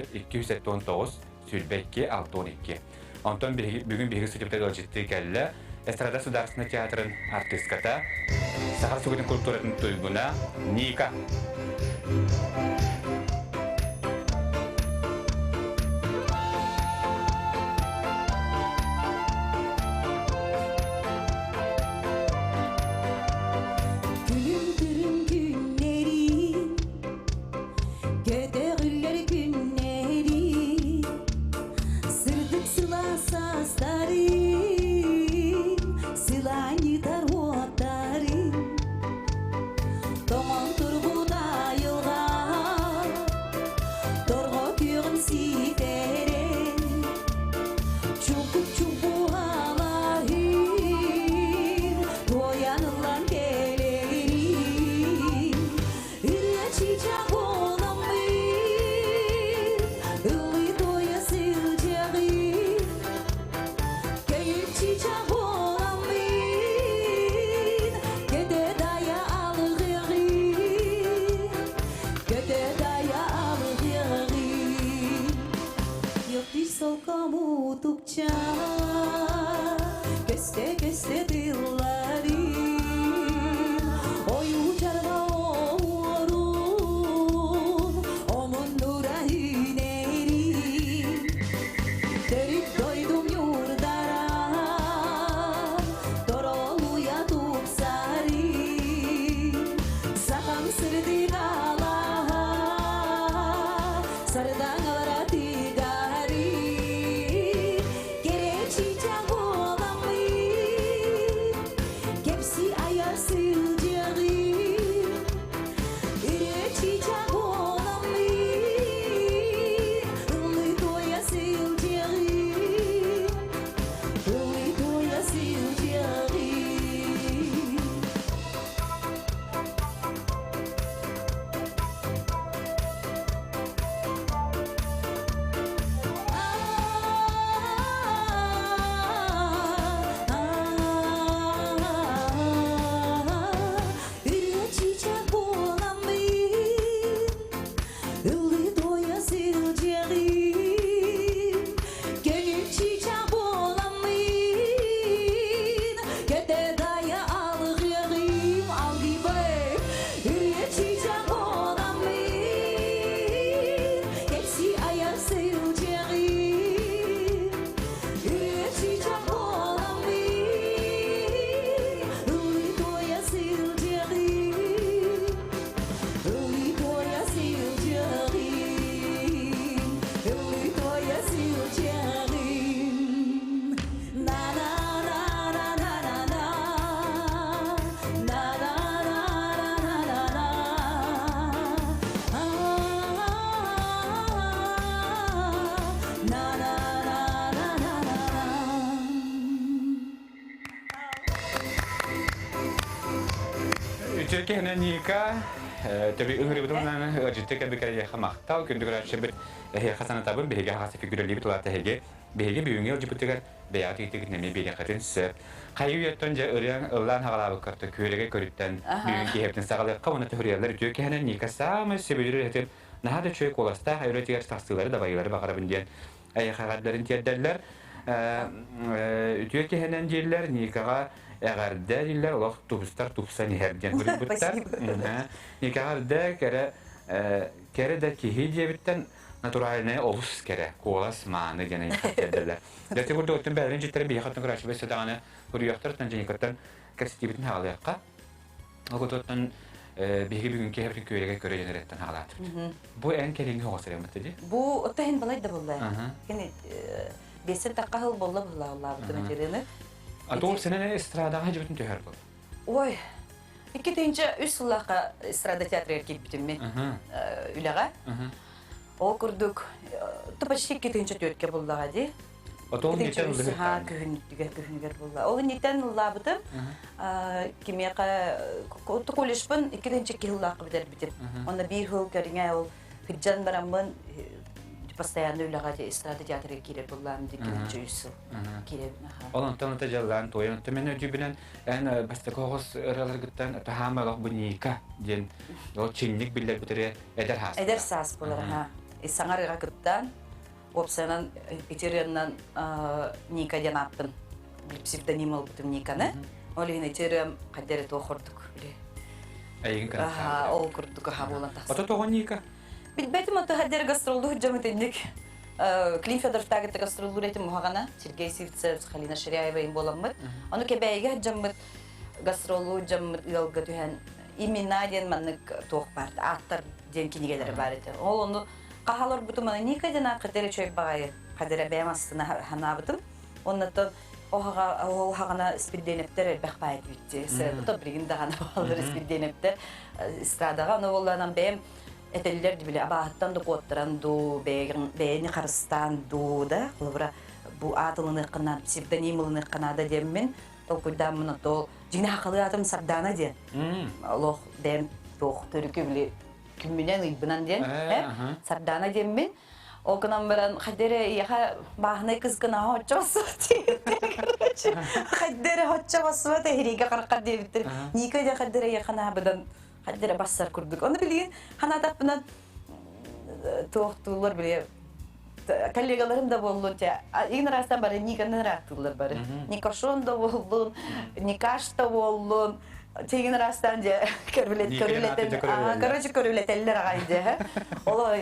4 279 22 62. Онтон бүгүн биһиги студиябытыгар ыалдьыттыы кэллэ Эстрада Государственнай театрын артыыската, Саха Республикатын культуратын туйгуна Ника. Күлүм күрүм күннэрин, көтөҕүллэр күннэрин, сырдык сылаас саастарын, сылаанньытар уоттарын, тоҥон турбут айылҕа, торҕо күөҕүн ситэрэн, чуҥкук чуҥкук алаһын, туойан ыллан кэлэрин. Ырыа чыычаах буоламмын, ыллыы туойа сылдьаҕын. Көйүл чыычаах буоламмын, көтө дайа алҕыаҕын. Көтө дайа алҕыаҕын. Йоктуй солком утукча, көстө-көстө тылларым, ойуу чарба оруун, омуннура үүнэрим. Төрүт дойдум ньурдара, торолуйа тупсарым, сахам сырдык алаһа, сардаҥалара тыгары, кэрэ чыычаах буоламмын, кэпсии айар сылдьыаҕым. Ырыа чыычаах буоламмын, ыллыы туойа сылдьыаҕым, ыллыы туойа сылдьыаҕым. Ырыа чыычаах буоламмын, ыллыы туойа сылдьыаҕым. Көҥүл чыычаах буоламмын, көтө дайа алҕыаҕым, алгыйбай. Ырыа чыычаах буоламмын, кэпсии айар сылдьыаҕым. Ырыа чыычаах буоламмын, ыллыы туойа сылдьыаҕым. Ыллыы туойа сылдьыаҕым, ыллыы туойа сылдьыаҕым. На-на-на-на-на-на-на, на-на-на-на-на-на-на. На-на-на-на-на-на-на. Үтүө киһинэн Ника, төбү ыҥырыбытынан ыалдьытты кэлбиккэ махтал, күндү көрөөччүбүт эһиэхэ санатабын, биһиги аһаҕас эфиргүрэлиибит улаата эһиги биһиги бүгүҥҥү ыалдьыппытыгар бэйэҕит ыйытыгытын эмиэ биэриэххитин сөп. Хайыы үйэттэн дьэ ырыаҥ ыллаан хаҕалаабыккар күөрэгэй көрүттэн бүгүн киһибитин саҕалыахха уонна төһүрүйэллэр үтүө киһинэн Ника саамай сөбүлүүр үлэһитин наһаа да үчүгэй куоластаах үлэтигэр тахсыылары дабайыылары баҕарабын диэн эйиэхэ эҕэрдэлэрин тиэрдэллэр. Үтүө киһинэн дииллэр, Никаҕа эҕэрдэ дииллэр, олох тубустар тупсан иһэр диэн суруйбуттар. Никаҕа эрдэ кэрэ кэрэ да киһи диэбиттэн натуральная олус кэрэ, куолас мааны диэн тиэрдэллэр. Дьэ курдук оттон бэйэлэрин дьиттэрин биһиэхэ оттон көрөөччүбүт садаҕаны суруйуохтар, Никаттан кэпсэтиибитин хаалыахха. Ол биһиги бүгүн киэһэбитин күөрэгэй көрө дьон эрэттэн хаалаатыбыт. Бу эн кэлиҥҥи оҕо сырыаммыт дии? Бу оттоһин балай да булла. Кини бесен таққа хыл болла быһылааллаабыт материаны. А то сенен эстрадаға жібітін төһөр был. Ой, 2-3 сыллаахха эстрада театрыгар киирбитим мен үлэҕэ. Ол курдук, то почти 2-4 буллаҕа дии. Отон нитен ыллыһыттан. Күһүнүгэр күһүнүгэр булла. Ол нитен ыллаабытым. Кимиэхэ колледжпын 2-2 сыллаахха бүтэрбитим. Онно биир сыл кэриҥэ ол кырдьан бараммын постоянно үлэҕэ эстрада театрга киирэр буллаам 2-3 сыл киирэбин. Ол онтон ата дьаллаан туойан оттон мен өйдүүбүнэн эн бастакы оҕус ырыаларгыттан таһаама олох бу Ника диэн ол чинник биллэрбитире эдэр саас. Эдэр саас болар, аха. Саҥарыга кыттан, уопсайынан ити ырыаннан Ника диэн ааппын псевдоним ылбытым Никаны. Ол иһин ити ырыам хайда эрэ туох ордук били. Эйигин кынаттаан. Ол курдук аха буолан тахсар. Ото тоҕо Ника? Билбэтим ото хайда эрэ гастроллуу сылдьам итинник. Клим Федоровтаагытта гастроллуур этим уһаҕана Сергей Сивцев, Халина Ширяева им буоламмыт. Ону Кэбээйигэ сылдьаммыт гастроллуу сылдьаммыт ыалга түһэн имена диэн маннык туох баар ааттар диэн кинигэлэри баар этэ. Ол ону хаһаларбытым аны Ника диэн аат хадара үчүгэй баҕайы хадара бэйэм астына санаабытым. Оннотон ол хаҕана Спирденептер элбэх баай этибитти. Сыата билигин даҕаны бааллар Спирденептер эстрадаҕа ону буоллаанан бэйэм этэллэр били абааһыттан да куоттаран дуу, бэйэни харыстаан дуу да, холобура бу аат ылыныахха псевдоним ылыныахха наада диэммин толкуйдааммын ото дьиҥнэ хахалыы аатым Сардаана диэн. Олох бэйэм туох төрүкү били күммүнэн ыйбынан диэн Сардаана диэммин. Ол гынан баран хайда эрэ ийэхэ бааһынай кыз гына оччо бассыбат короче хайда эрэ оччо бассыбат эһиригэ хараххар диэбиттэр. Ника дьэ хайда эрэ ийэхэ наабыдан хайда эрэ бассар курдук. Ону билигин ханаатахпынан туохтууллар били коллегаларым да буоллун те игин араастан бары Никаны ырааттыыллар бары. Никошон да буоллун, Никаш да буоллун, тегин араастан дьэ көрүлэтэн короче көрүлэтэллэр аҕай дьэ. Оло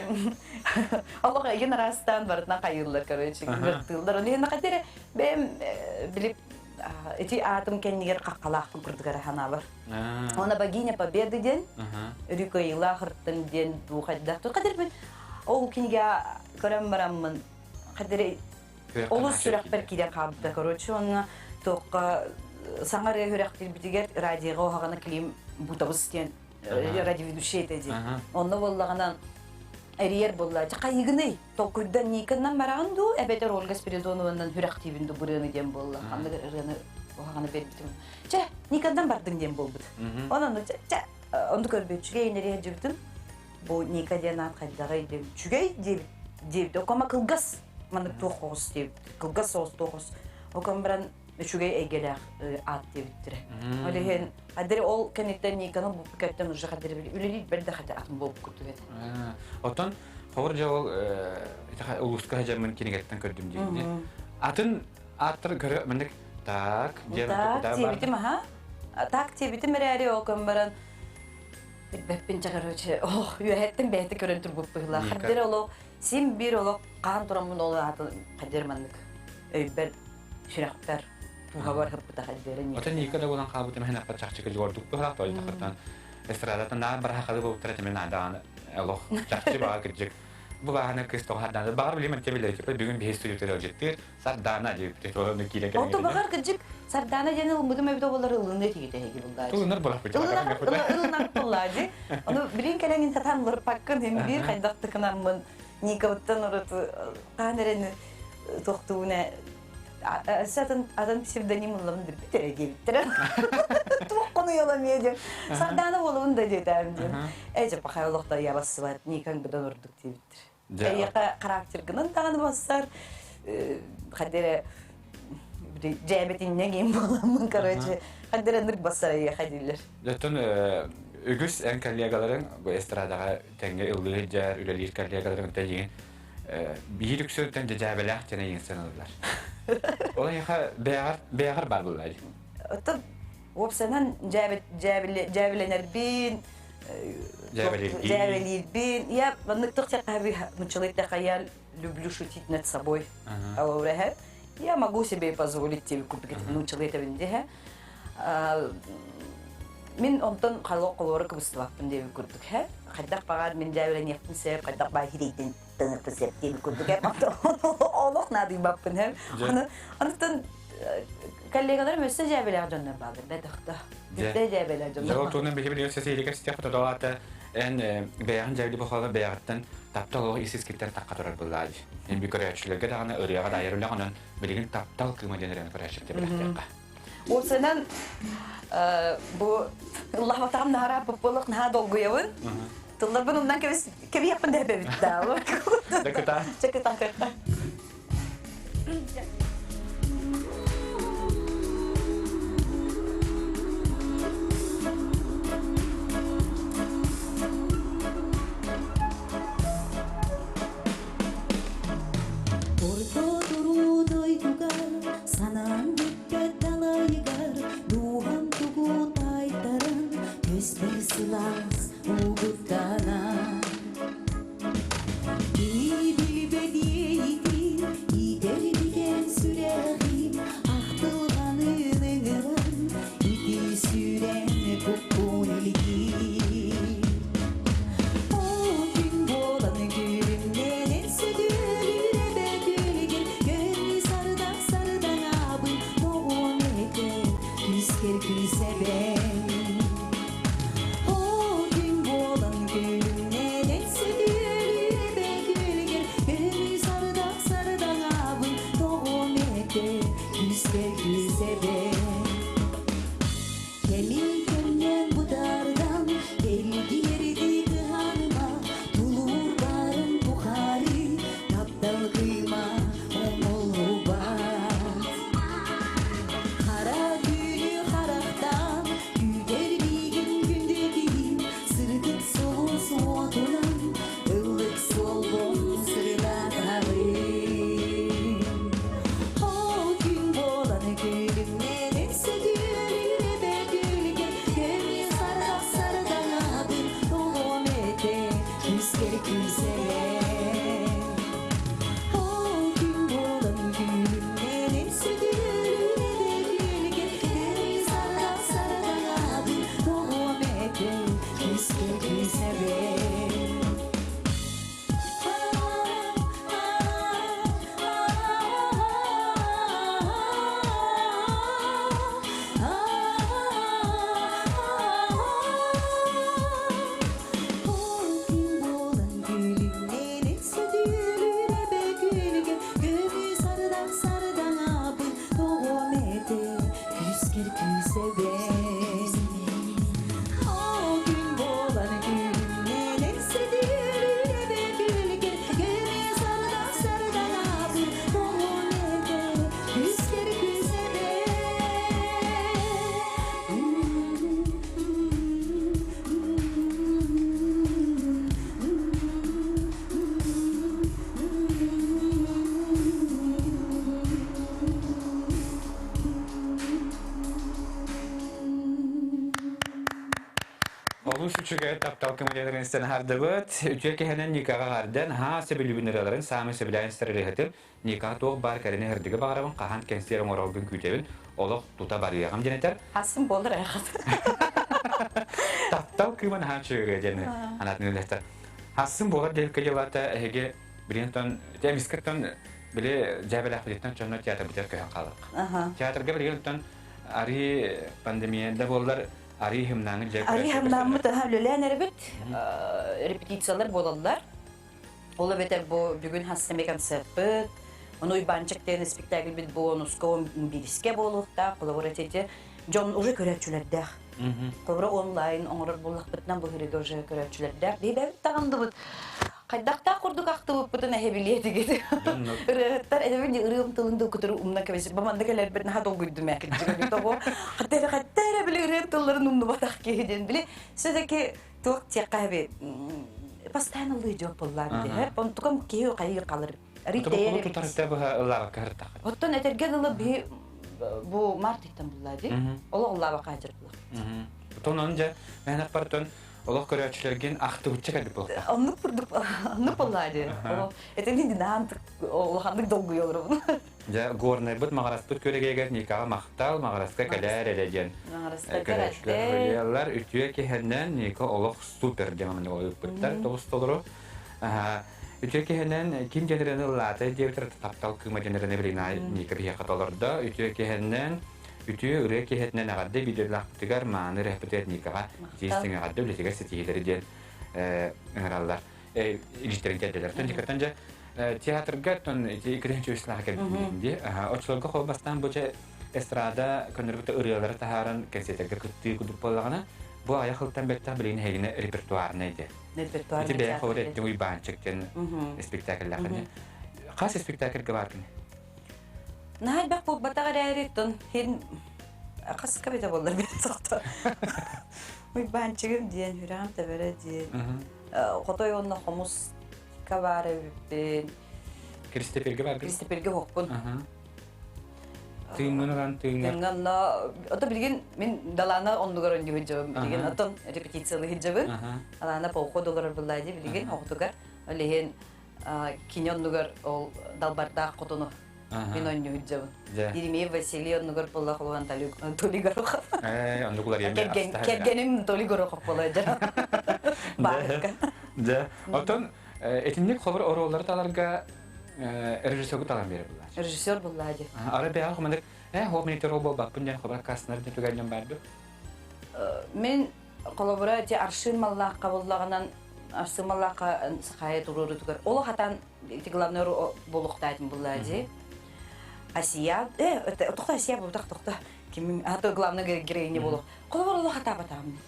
олох игин араастан барытынан хайыыллар короче гыртыыллар. Оны хинна хатер бэм билип ити аатым кэннигэр хаххалаахпын курдугара ханаабар. Она богиня победы диэн, Рюкаила хырттын диэн дуу хайдах. Хадыр ол кинигэ көрөн бараммын хадыр олус сүрэхпэр киирэн хаалбыта. Короче, онно туохха саҥа ырыа үрэхтирбитигэр радиоға оһаҕана Клим Бутабыс диэн радиоведущий этэ дии. Онно буоллаҕына эрийэр буолла. Хайыгыный? Толкуйдан Никоннан бараҕын дуу, эбэтэр Ольга Спиридонованнан сүрэхтиибин дуу бырыаны диэн буолла. Ханнык ырыаны оһаҕана бербитим. Чэ, Никоннан бардыҥ диэн буолбут. Онон чэ, онду көрбүт үчүгэй инэри сылдьыбытым. Бу Ника диэн аат хайдаҕый диэн үчүгэй диэбит диэбит. Окома кылгас маннык туох оҕус диэбит. Кылгас соҕус туох оҕус. Окон баран үчүгэй эйгэлээх аат диэбиттэрэ. Ол иһин хадыр ол кэнниттэн Никаны буппукаттан уже хадыр үлэлиир бэрдэ хадыр атын буолбут курдук этэ. Оттон ховор дьэ ол улууска сылдьаммын кинигэттэн көрдүм диэн. Атын ааттар көрө маннык так диэн Так диэбитим аха. Так диэбитим эрээри ол көн баран билбэппин чэ короче ох үөһэттэн бэйэтэ көрөн турбут быһыылаах. Хадыр олох син биир олох хаан тураммын ол аатын хадыр маннык өйбөр сүрэхпэр туһабар хыппыта хаддерин. Атын Ника да буолан хаалбытым иһин аппа чахчы кылгордук быһалаах той тахаттан эстрадаттан наар бараха халы буолуттара тимин надаан олох чахчы баҕа кырдьык бу бааһына кыыс тоҕо сардаана баҕар билим антя билэр бүгүн биһи студиятыгар ыалдьыттыыр сардаана диэбит олону киирэн Ото баҕар кырдьык Сардаана диэн ылмытым эбит оболор ылынны тигите эһиги буллаачы. Ылынар булахпыт. Ылынар буллаачы. Ону билин кэлэҥин сатаан лырпаккын хим биир хайдахтыкынаммын Никабыттан урут хаан эрэн туохтууна атын атын псевдоним ыллабын билбит эрэ диэбиттэрэ. Туох хонуйаламиэ диэн. Сардаана буолабын да диэтээм диэн. Ээ дьэ пахай олохто ябассыбат Никаҥ быдан ордук диэбиттэр. Эйиэхэ характергынан даҕаны бассар хадда эрэ дьээбэтинньэҥ им буоламмын короче хадда эрэ ынырык бассар эйиэхэ дииллэр. Оттон үгүс эн коллегаларыҥ бу эстрадаҕа тэҥҥэ ыллыы сылдьар, үлэлиир коллегаларыҥ тэйигин биир үксүттэн дьээбэлээх диэн эйигин саныыллар. Ол эйиэхэ бэйэҕэр бэйэҕэр баар буолла дии. Оттон уопсайынан дьээбэлэнэрбин, дьээбэлиирбин. Я маннык нуччалыы я люблю шутить над собой. Я могу себе позволить тебе купить нуччалыы этэбин диэхэ. Мин онтон холуора кыбыстыбаппын диэбит курдук һэ. Хайдах баҕар мин дьээбэлэниэхпин сөп, хайдах баҕар хирийтин таныахпын сөп диэбит курдук һэ. Олох наадыйбаппын һэ. Онтон коллегаларым өссө дьээбэлээх дьоннор бааллар бэдохто. Өссө дьээбэлээх дьоннор. Дьол туһунан биһи билигин сесиилигэр ситиэх тотолаата эн бэйэҕин дьээбили бохола бэйэҕиттэн таптал олох ис искиттэн тахха турар быллаа дии. Эн би көрөөччүлэргэ даҕаны ырыаҕа да айар үлэҕинэн онон билигин таптал кыыма диэн ырыаны көрөөччүлэргэ бэлэхтиэххэ. Уопсайынан бу ыллаабатаҕым наһаа буолуох наһаа долгуйабын. Тылларбын умнан кэбиһиэхпин да эбэбит даа. Чакыта. Чакыта. Орто туруу дойдугар, санаам бүппэт далайыгар, дууһам тугу таайтаран, түспэр сылаас уугуттанар. Кини билбэт иэйитин, иитэр бигэн сүрэҕин, ахтылҕанын ыҥыран, ити сүүрэн куккун илгиир. Ол күн буолан күлүмнэнэн сөтүөлүүр эбэ күөлүгэр көмүс сардах сардаҥаабын тоҕуом этэ күскэр күсэбэн. Ол күн буолан күлүмнэнэн сөтүөлүүр эбэ күөлүгэр көмүс сардах сардаҥаабын тоҕуом этэ күскэр күсэбэн. Кэмин кэмнээн бытаардан, кэлгиэрдии кыһаныма, тулуур баарын тухары, таптал кыыма оҥоллубат. Хара түүнү харахтаан, күүтэр миигин күндү киһим, сырдык сулус уотунан, ыллык суолбун сырдатабын. Ол күн буолан күлүмнэнэн сөтүөлүүр эбэ күлгэ көмүс саргах сардаҥабын толуом этэ күскэр күсэбэн. Ол күн буолан күлүмнэнэн сөтүөлүүр эбэ күлгэ көмүс саргах сардаҥабын толуом этэ күскэр күсэбэн. Күүсэбэн О күн буолан күлүмнэнэн сөтүөлүүр күлгэр көмүс сардаҥ сардаҥабын тоҕуом этэ күскэр күсэбэн. Олус үчүгэй таптал кэмэлиэлэрин истэн аһардыбыт. Үтүө киһинэн Никаҕа аһардан, аһаа сөбүлүүбүн ырыаларын саамай сөбүлээн истэр ырыаһытым. Никаҕа туох баар кэрэни аһардыгы баҕарабын, хаһан кэнсиэр оҥороргун күүтэбин, олох тута барыаҕым диэн этэр. Хасын буолар айхат. Таптал кыыма наһаа үчүгэй ырыа диэн анаатын үллэстэр. Хасын буолар диэбиккэ дьылата эһиги билигин тон эмискэ тон били дьээбэлээхпититтэн дьонно театрбытыгар көһөн хаалык. Театрга билигин тон арыы пандемия да буоллар арыы хымнааҥы дьэ Арыы хымнааммыт аха үлэлээн эрэбит. Репетициялар буолаллар. Ол эбэтэр бу бүгүн хассами концертпыт, ону Уйбаанчык диэн спектакльбит бу онуска биирискэ буолуохтаах. Холобура эти дьон уже көрөөччүлэрдээх. Холобура онлайн оҥорор буоллахпытынан бу ырыга уже көрөөччүлэрдээх. Биһибэбит таҕындыбыт. Хайдахтаах курдук ахтыбыппытын эһэ билиэтигит. Ырыаһыттар этэбин ырыам тылын да кытары умна кэбис. Бу манна кэлэрбит наһаа долгуйдум ээ кырдьыга того. Хатта эрэ хатта эрэ били ырыам тылларын умнубатах киһи диэн били все-таки туох диэххэ постоянно ылыы дьон буоллаан диһэ. Онтукам киһи хайыы қалыр. Ритэйэр тутарыта быһа ыллаабакка хартах. Оттон этэргэ дылы биһи бу март иттен буллаа ди. Олох ыллаабакка хажыр булла. Тон он же мен аппартон олох көрөөччүлэргин ахтыбычча кэлбит буолта. Оннук курдук оннук буоллаа ди. Этини динаан улаханнык долгуйа олоробун. Дьэ, Горнайбыт Маҕараспыт күрэгейгэр Никаҕа махтал, Маҕараска кэлээр эрэ диэн көрөөччүлэр үтүө киһинэн Ника олох супер диэн маннык ыыппыттар тоҕус толору. Үтүө киһинэн ким дьэнэрин ыллаата диэбитэр таптал кыыма дьэнэрин билина Ника биһиэхэ толордо. Үтүө киһинэн үтүө ырыа киһитинэн эҕэрдэ видеолаахпытыгар мааны ырыаһыппытыгар Никаҕа тиистиҥ эҕэрдэ үлэтигэр ситиһиилэри диэн ыҥыраллар. Илииттерин кэрдэлэр. Тон дьэ театрга тон ити иккитин чуйслаах кэлбит ди. Оччолорго холбастаан бу дьэ эстрада көннөрбүтэ ырыалары таһааран кэнсиэтэргэ кыттыы курдук буоллаҕына, бу айах ылтан бэттэх билигин эһигини репертуарнай ди. Репертуарный Ити бэйэ хобор эттиҥ Уйбаанчык диэн спектакльлээхини. Хас спектакльга бар кини? Наһаа элбэх буолбатах эрээри, тон хин хаска битэ буоллар бит сохто. Уйбаанчыгым диэн, сүрэҕим тэбэрэ диэн. Хотой уонна хомус баар эбиппин. Кристеперге баргын? Кристеперге хоппун. Тыыҥҥын ылан тыыҥҥар. Тыыҥҥа ото билигин мин Далана оннугар онньу сылдьабын билигин оттон репетициялыы сылдьабын. Алана полход олорор буллаа дии билигин оҕотугар. Ол иһин кини оннугар ол далбардаах хотону мин онньу сылдьабын. Еремеев Василий оннугар буолла холуган Анатолий Горохов. Оннугулар Кэргэним Анатолий Горохов буола дьэ. Баарыкка. Дьэ. Оттон итинник холбор оруоллары таларга режиссергу талан бере буллаа. Режиссер буллаа дии. Ара бэйэҕэ хоманнык э хоп миниттер ол буолбаппын диэн хобар каснар диэн түгэн баарды. Мен холобура ти аршин маллаахха буллаҕынан аршин маллаахха сахая туруорутугар олох атан ити главный буолуохтаатым буллаа дии. Асия э тохто Асия буутах тохто ким ато главный героиня буолуох. Холобур олох атаабатаам.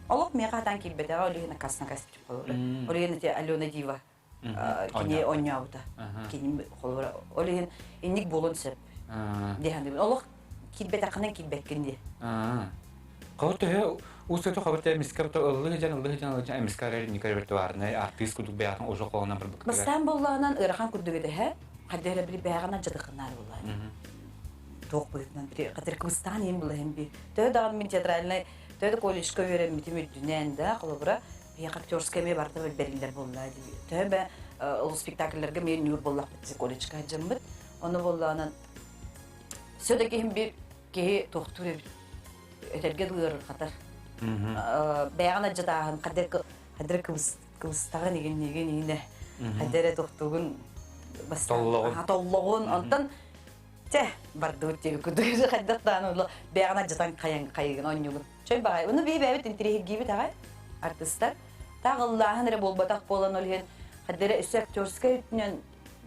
Олох миэхэ атаан киирбэтэҕэ ол иһин аккаасна кастым холобура. Ол иһин ити Алена Дива кини оонньообута. Кини холобура ол иһин инник буолуон сөп диэханыбын. Олох киирбэтэххинэн киирбэккин дии. Хобот төһө уустукту хобот эмискэ ыллыы дьан ыллыы дьан ыллыы эмискэ эрэр никар репертуарнай артыыс курдук бэйэтин уже холонон барбыккытыгар. Бастаан буоллаҕынан ыарахан курдук этэ хайда эрэ били бэйэҕин алдьатыххынаар буоллаҕа. Туох быһыытынан били хатыр кыбыстаан иһин булаһын би. Төһө даҕаны мин театральнай төһө да колледжка үөрэммитим үрдүнэн да холобура биһиэхэ актерскай эмиэ барыта бэриллэр буолла дии. Төһө бэ ол спектакльлэргэ эмиэ ньуур буоллахпыт колледжка сылдьаммыт. Ону буоллаҕынан все-таки иһин бир киһи туохтуур эбит этэргэ дылы ыарырҕатар. Бэйэҕин адьатааһын хадыр кыбыстаҕын игин игин игинэ хайда эрэ туохтуугун Толлоҕун. Толлоҕун. Онтон Чэ, бардыбыт диэби курдук хайдах даҕаны улла бэйэҕин алдьатан хайан хайыгын оонньуугун. Чой баҕай. Ону биһи бэйэбит интириэһиргиибит аҕай артыстар. Таах ыллааһын эрэ буолбатах буолан ол иһин хайда эрэ өссө актерскай өттүнэн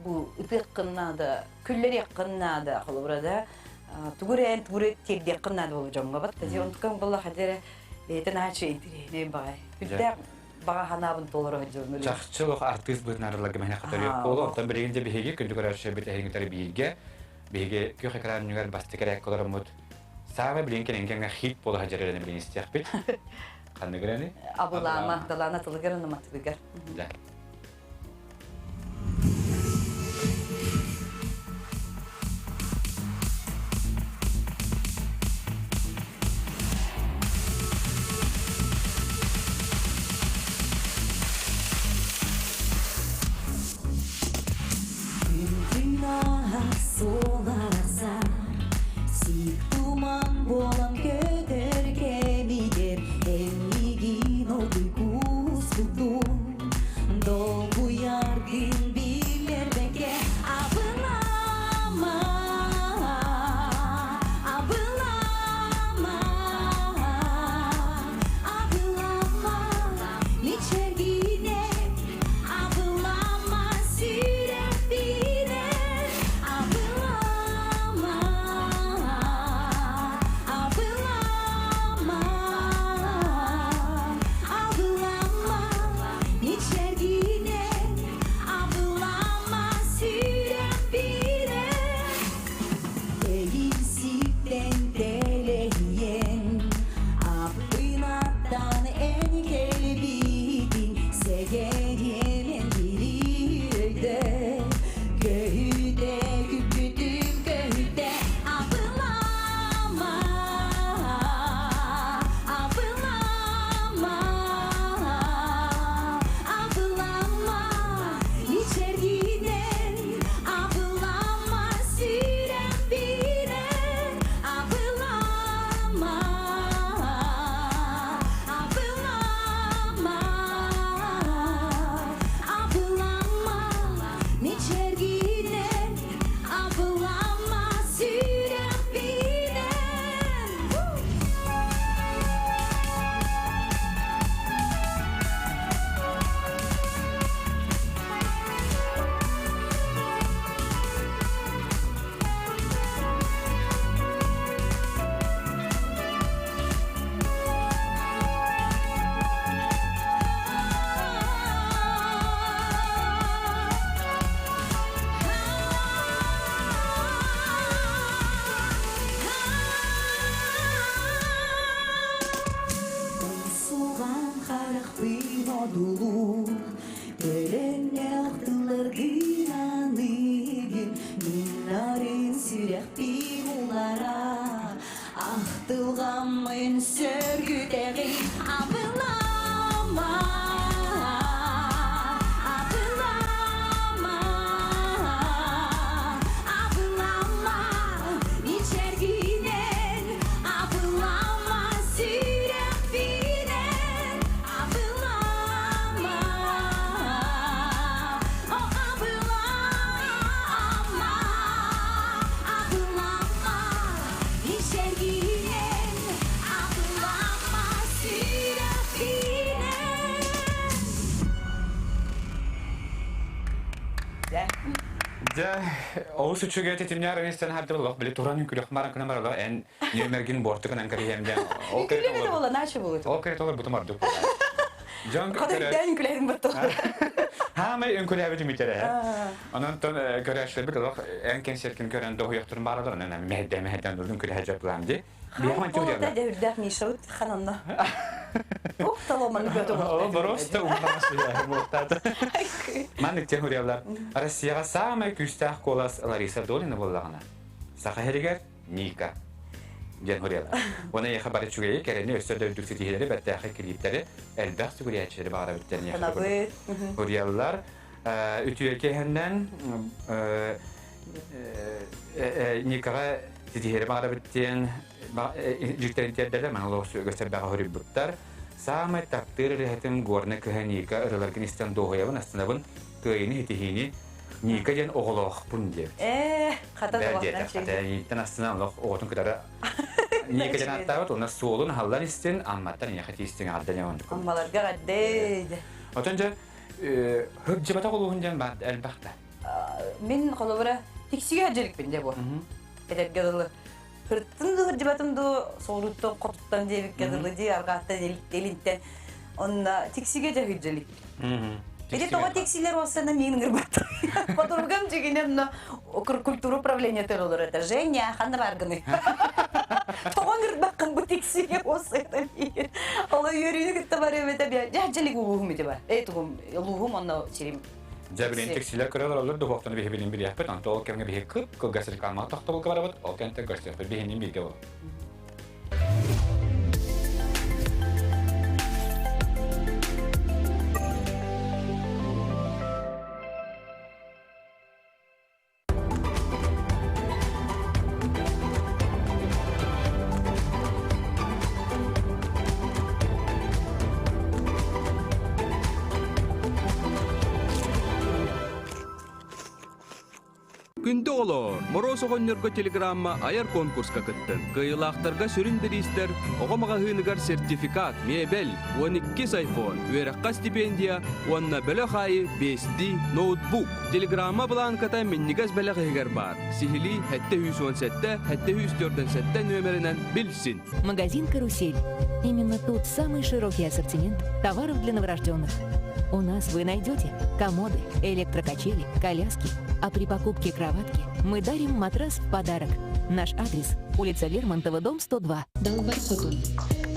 бу ытыаххын наада, күллэриэххин наада, холобура да тугу эрэ тугу эрэ тиэрдиэххин наада буолу дьоҥҥо батта дии. Онтукан буолла хайда эрэ бэйэтин аачы интириэһинэй баҕай. Үрдээх баҕа санаабын толоро сылдьабын. Чахчы олох артыыс быһыытынан арылларга мэһэ хатарыах буолуо. Оттон билигин дьэ биһиги күндү көрөөччүлэрбит эһиги бииргэ биһиги күөх экран нүгэр бастакы эрээккэ олороммут саамай билигин кэлин кэмҥэ хит буола сылдьар эрэ билигин истиэхпит. Ханнык эрэни? Абылаама, далаана тылыгар ынаматыгар. Да. Суол арахсар, сиик туман буолан көтөр кэмигэр Эйигин олгуй кууспутун Долгуйаргын билэрбэккэ Абылама, абылама, абылама Мичергине, абылама сүрэхпине Абылама, абылама, абылама Мичергине, абылама сүрэхпине Эйиситтен тэлэһийэн Аппынаттан эн кэлбитин Сэгэриэмэн бириөйдө Көһүтэ күппүтүм көһүтэ Абылама, абылама, абылама Мичергинен абылама сүрэхпинэн Абылама, абылама, абылама Мичергинен абылама сүрэхпинэн Дьэ, олус үчүгэй тэтимнээх ырыыстан хардыбыл били туран үҥкүлүөх маран кына барала эн нүөмэргин буортукунан кэриһэм диэн ол Үҥкүлүбүт буола наачы буолут. Ол кэриэтэ олор бутум ордук Дьон Хотойдаан үҥкүлэһин баттал. Хаамай үҥкүлээбит үмүтэрэ. Онон тон көрөөччүлэрбит олох эн кэнсиэркин көрөн доһуйахтарын бааралар онон мэһэйдэ мэһэйдээн дурдун күлэһэ дьарыктаам ди. Биһиэхэ Ол дьэһүрдээх Мишабыт хананна. Ух, таломаны көтө Ол просто умнамас Маннык тем хуриаллар. Россияҕа саамай күүстээх куолас Лариса Долина буоллаҕына, Саха сиригэр Ника диэн хуриаллар. Уонна эйиэхэ бары үчүгэйи, кэрэни өссө да үрдүк ситиһиилэри, бэртээхэй клиптэри, элбэх сүгүрүйээччилэри баҕарабыт диэн Ханабыт. Хуриаллар үтүө киэһэннэн Никаҕа ситиһиэри баҕарабыт диэн дьиктэрин тиэрдэлэр, манна олох үгүс элбэҕи хоруйбуттар. Саамай таптыыр ырыаһытым Горнай кыһа Ника ырыаларгын истэн дуоһуйабын, астынабын, кыайыыны ситиһиини Ника диэн оҕолоохпун диэбит. Ээ, хата Бэл диэтэх, хата Никтан астынан олох оҕотун кытары Ника диэн ааттаабыт, уонна суолун аһаллар истин, Амматтан эйиэхэ тиистиҥ аҕарда диэн онтукум. Аммаларга ҕэрдээ. Отон дьэ, Һырдьыбатах улууһун диэн баар элбэх да. Мин холобура тиксигэ дьэрикпин дьэ бу. Эдэргэ дылы. Хырттын ду хырдьыбатым ду соҕурууттан хотуттан диэбиккэ дылы дии арҕааттан илинтэн. Онно тиксигэ дьэ хырдьалик. Ити тоҕо тиксилэр уоссана миин ыҥырбаттар. Подругам дьигинэ онно культура управлениетыгар олорор этэ. Женя, ханна бааргыный? Тоҕо ыҥырбаккын бу тиксигэ уоссайдан миигин. Ол үөрүүнү кытта барыам этэ. Дьэ дьэлик улууһум ити бар. Эй тугум улууһум онно сирим. Дьэ билин тиксилэр көрө олороллор духуохтаны биһи билин билиэхпит. Онто ол кэмҥэ биһи кып кылгас рекламаҕа тохтобулга барабыт. Ол кэнтэн көрсүөхпүт биһинин бииргэ бол. Күндү оҕолоор, Мороз оҕонньорго телеграмма айар конкурска кыттын. Кыайыылаахтарга сүрүн бириистэр оҕо маҕаһыыныгар сертификат, миэбэл, 12 айфон, үөрэххэ стипендия уонна бөлөх аайы биэстии ноутбук. Телеграмма бланката минньигэс бэлэх иһигэр баар. Сиһилии 717 747 нүөмэринэн билсин. Магазин «Карусель». Именно тут самый широкий ассортимент товаров для новорожденных. У нас вы найдете комоды, электрокачели, коляски. А при покупке кроватки мы дарим матрас в подарок. Наш адрес – улица Лермонтова, дом 102. Далбар Хотун.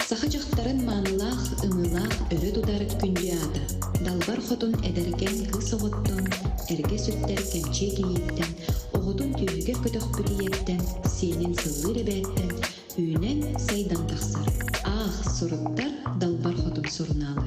Саха дьахтарын маанылаах, ымыылаах өрө тутар күндү аата. Далбар Хотун эдэркээн кыыс оҕоттон, эргэ сүктэр кэмчиэ кийииттэн, оҕотун түөһүгэр көтөхпүт ийэттэн, сиэнин сыллыыр эбээттэн, үүнэн, сайдан тахсар. Аах, суруттар Далбар Хотун сурунаалы.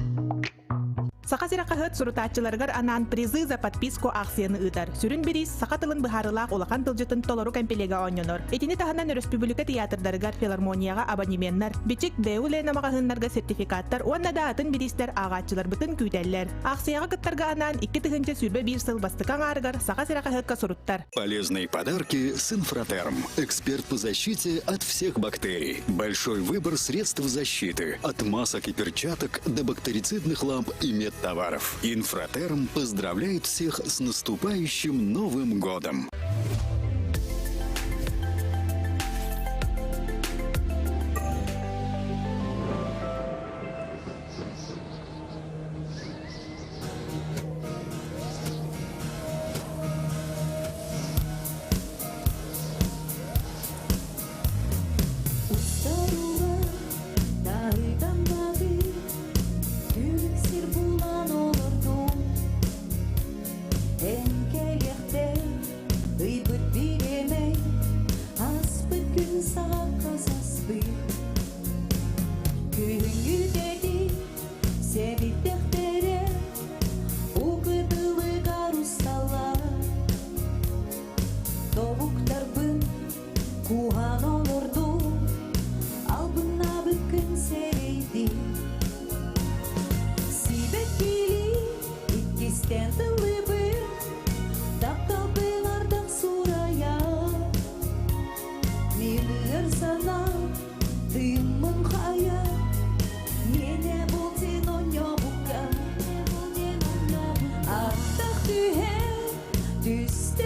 Саха сирэ хаһыат сурутааччыларыгар анаан «Призы за подписку» аахсыйаны ыытар. Сүрүн бириис саха тылын быһаарыылаах улахан тылдьытын толору кэмпилиэгэ оонньонор. Итини таһынан өрөспүүбүлүкэ тыйаатырдарыгар, филармонияҕа абонеменнар, Бичик, ДУ Лена маҕаһыыннарга сертификаттар уонна да атын бириистэр ааҕааччыларбытын күүтэллэр. Аахсыйаҕа кыттарга анаан 2021 сыл бастакы аҥаарыгар Саха сирэ хаһыакка суруттар. Полезные подарки с Инфратерм. Эксперт по защите от всех бактерий. Большой выбор средств защиты. От масок и перчаток до бактерицидных ламп и медтоваров. Инфратерм поздравляет всех с наступающим Новым годом! Устаруга таһыйтан Түлүк сир булан олордум. Эн кэлиэхтэн.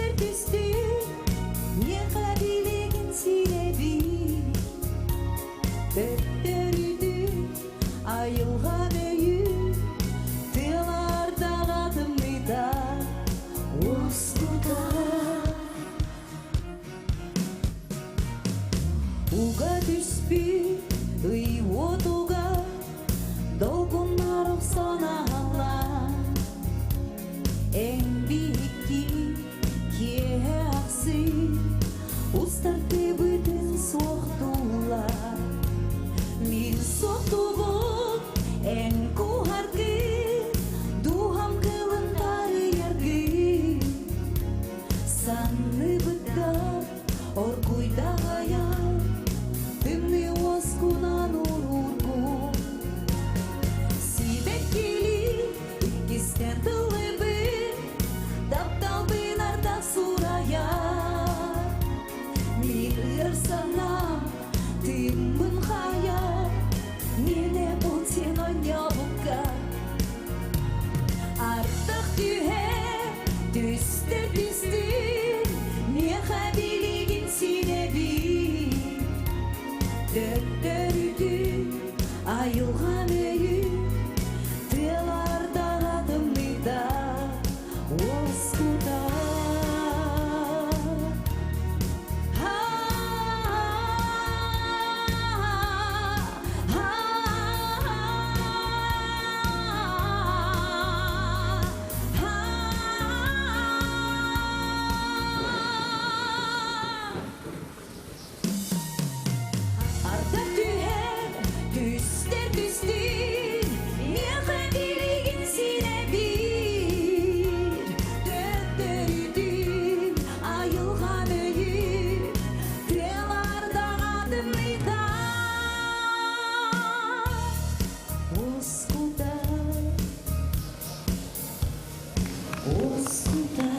Түстэр түстүү, миэхэ билигин сирэбин. Төттөрүтүн айылҕа өйүн, тыалардаҕа тымныыта уоскутар. Уга түспүт ый уотуга долгуннар охсон аһаллар. Эн биһикки киэһэ ахсын устар тыыбытын суохтууллар. Мин суохтуубун эн куһаргын, дууһам кылын таарыйаргын. Санныбыттан оргуйдаҕайан, тымныы уоскунан уруургун. Сибэккили иккистэн тыллыбын, тапталбын ардах сурайар. Мин ыар санаам, тыыммын хайар, миэнэ бу сен оонньообукка. Ардах түһэр, түстэр түстүн, миэхэ билигин синэбин. Төттөрүтүн айылҕам өйүн, тыалардаҕа тымныыта уоскутар. Арда түһэр, түстэр түстүүр, миэхэ билигин синэ биир. Төттөрүтүн айылҕам өйүн, тыалардаҕа тымныыта. Уоскута, уоскута, уоскута.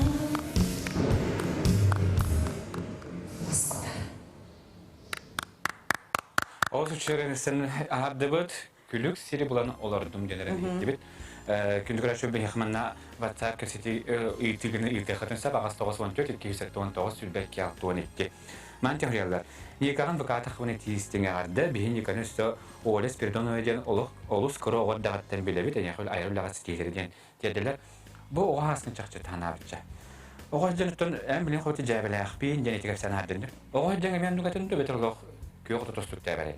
Ол үчүгэринсэн аһардыбыт, күлүк сири булан олордум диэн эрэн иһиттибит. Күндү көрөөччү биһиэхэ манна WhatsApp кэпсэтии ыйытыыгын ыытыаххытын сөп аҕыс 94 279 22 62. Ман теорiyалар. Никаҕын быкаатахпын этиистиҥ эҕэрдэ биһи Никаны өссө Оля Спиридонова диэн олох олус кыра оҕо эрдэҕиттэн билэбит, эйиэхэ айар үлэҕэ ситиһиилэри диэн тиэрдэлэр. Бу оҕо хааскын чахчы таһанаабычча. Оҕо дьонуттан эн билин хоту дьээбэлээхпиин диэн итигэр санаардын. Оҕо дьон эмиэ оннугатын төбөтөр олох күөх оту тостук тээбэрин.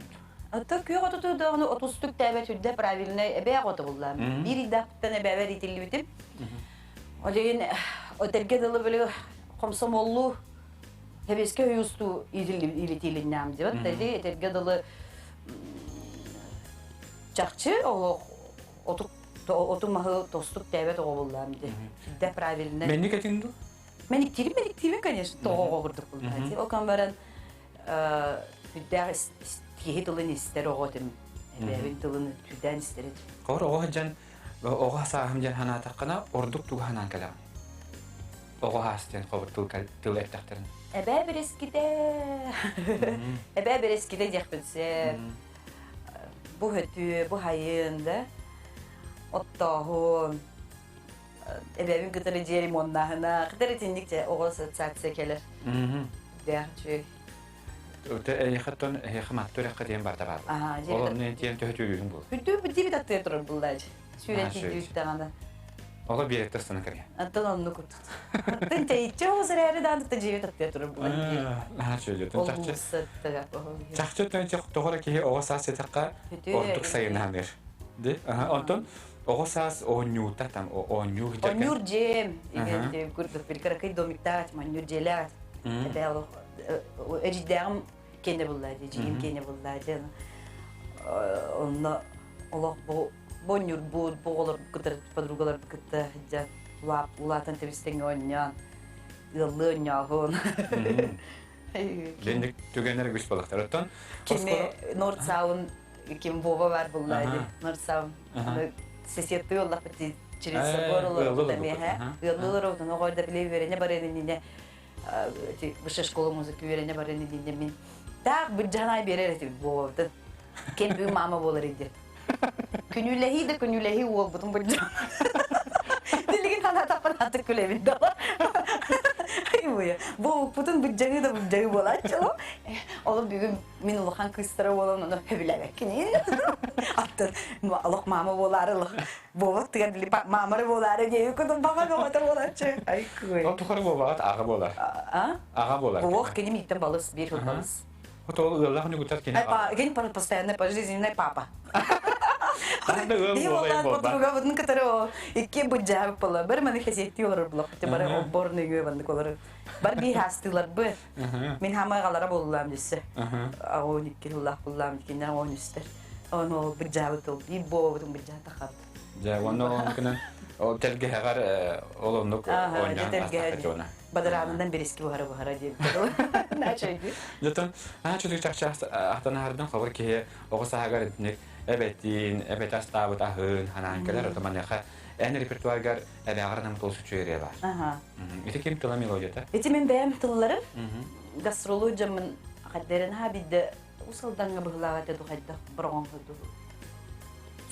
Ото күөх отуту даҕаны отустук тээбэт үрдэ правильнай эбээх ото буллаам. Биир ыйдаахпыттан эбээбэр иитиллибитим. Ол иһин өтөргө дылы били комсомоллуу Тэбиэскэ өйустуу иилитиилиннэҕим диэбит. Ити этэргэ дылы чахчы олох оту оту маһы тостук тээбэт оҕо буллаам ди. Дэ правильно. Менник этиң ду? Мениктиирим мениктиибин, конечно, тоҕо оҕо курдук буллаа. Ол кан баран сүрдээх киһи тылын истэр оҕо этим. Эбээбин тылын сүрдээн истэр этим. Хор оҕо дьан оҕо сааһым диэн санаатаххына ордук тугу санаан кэлэҕин? Оҕо аас диэн хобут тыл, тыл эттэхтэрин. Эбээ бэрэскитэ. Эбээ бэрэскитэ диэхпин сөп. Бу хөтүө, бу хайын да. Оттооһун. Эбээбин кытары дьиэ ремоннааһына. Кытары итинник дьэ оҕо ассоциация кэлэр. Дээх үчүгэй. Өтө эйиэхэ эйиэхэ маттур эххэ диэн барда баар. Ол онно тиэн төһө түүрүүһүн буол. Үрдүү бүддибит аттыгар турар буллаачы. Сүүрэн тиийдүүт даҕаны. Ола биэрэктэр сана кэрэ. Аттан оннук курдук. Аттан тэйиччи оҕус эрээри даан тутта дьиэбит аттыгар турар буллаачы. Наһаа чөлүтүн чахчы. Чахчы тоҕо киһи оҕо саас ситэххэ ордук сайынааныр. Ди? Онтон оҕо саас оонньуута там оонньуу Оонньуур дьиэм. Курдук бир кыракый домиктаах, оонньуур дьиэлээх. Эдьиийдээҕим киэнэ буллаа дии, дьиим киэнэ буллаа дии. Онно олох бу бонньурбут, бу оҕолор кытары подругалар кытта дьэ улаатан тэбистэҥҥэ оонньоон, ыаллыы оонньооһун. Дэнник түгэннэр үгүс буолахтар. Оттон Кими Нордсаун ким Вова бар буллаа дии. Нордсаун. Соседты оллахпыт через собор олорбут эмиэхэ. Ыаллыы олоробут, оҕо да биле үөрэнэ барыан иннинэ высшая школа музыка үөрэнэ баран иннинэ мин таах бырдьаһан биэрэр этим буолбутун. Кем бүгүн мама буолар иди. Күнүүлэһии да күнүүлэһии уолбутун бырдьаан. Билигин санаатахпын аттык күлэбин да. Бу путун быдьаҥы да быдьаҥы буолааччы. Ол бүгүн мин улахан кыыстара буолан ону сөбүлээбэккин. Аттан олох мама буолаары олох буолбат тыгар били маамары буолаары диэби кутун баҕа бөҕөтө буолааччы. Ай кый. Ол тухары буолбаҕат аҕа буолар. А? Аҕа буолар. Буох кини мииттэн балыс биир хыл балыс. Вот ол ыаллаах ньугутар кини. Кини постоянно пожизненный папа. Ханна ыал Биһи буолайын буоллаан буолба. подругабытын кытары о икки быдьаабыт буолла. Бір маны хесиэттии олорор булаппыт. Бары оббор нөҥүө баннык олорор. Бар бии хаастыыларбы. Мин хамай галара боллаам дессе. Агон икки хыллаах буллаам дикиннер он үстер. Оны ол быдьаабыт ол биир буобутун быдьаата хабыт. Дьэ, уонна ол ол тэлгэһэҕэр ол оннук оонньоон астахта Бадараанынан берески буһара буһара диэн. Начойду. Дьотон, аа чутук чахчы ахтан аһардан хобор киһи оҕо саһагар итинник эбэтин, эбэтэ астаабыт аһын ханаан кэлэр, ото маныаха эн репертуаргар эбээҕэр нам толсу үчүгэй бар. Ити ким тыла мелодията? Ити мин бэйэм тылларым. Гастролу дьаммын хаддерен ха бидде усалданга быһылаага теду хайдах бороҕон ходу.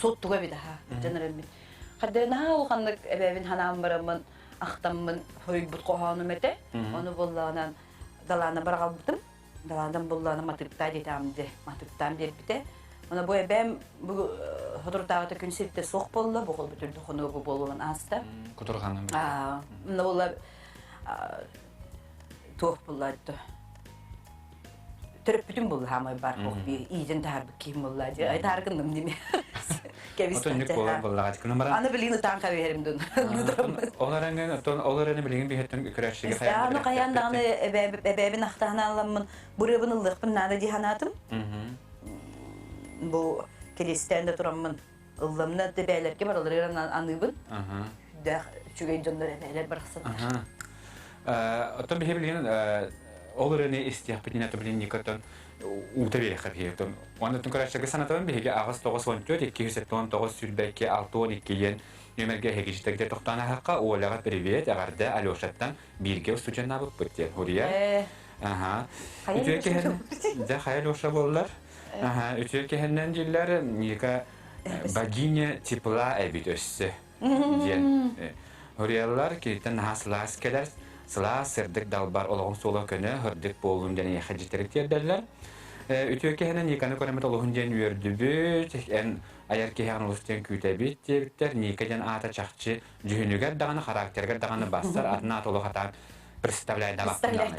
Соттуга бида ха жанарым. Хаддерен ха улханнык эбэбин ханаан бараммын ахтаммын хойбут хоһоонум этэ. Ону боллаанан далаана барагалбытым. Далаадан буллаана матыптаа диэтаам де матыптаан биэрбитэ. Она бу эбэм бу ходуртааҕыта күн сирте суох болла, бу хол бүтүрдү хонугу болуон ааста. Кутурханын. Аа, мына була туох булла төрөппүтүм булла хамай бар бох би ииден таарбыт киим булла ди ай тааргынным диме. Отон нүк болан боллаға тикүнү баран. Аны билин ытаан каберим дун. Ол араңын, отон ол араны билигин биһеттен көрәшчиге хайан. Аны каян дагы эбэбин ахтаһына аламмын, бурыбын ыллыкпын нада ди ханатым. Бу келистен де тураммын. Ылламна дебелерге баралар аныбын. Дэх чүгей дьоннор эбээлер барахсан. Отон биһи билигин ол араны истиях битин аты билин никотон ута бере хапи отон. Онда тун көрәшчиге санатабын биһиге агыс 914 279 сүлбәкке 612 ен нөмерге хегижитегде тоқтана хаққа Оляға привет, ағарда Алешаттан бирге устучанна быт Хурия. Ага. Үтүө кеһен, дә хайал Алеша боллар. Ага, үтүө кеһеннән дилләр, ника богиня тепла эбит өссө. Диэн. Хуриялар киттен хас келер, сылаас сырдык далбар олоғын солы көне хырдык болун ден хажитерик тердерлер. Үтүө кеһеннән никаны көрөмөт олоғын ден үөрдүбүт, эн аяр кеһен улустен күтәбит диэбиттер, ника ден ата чахчы жүһүнүгэр даганы характергер даганы бассар, атына атолу хата представляет да. Представляет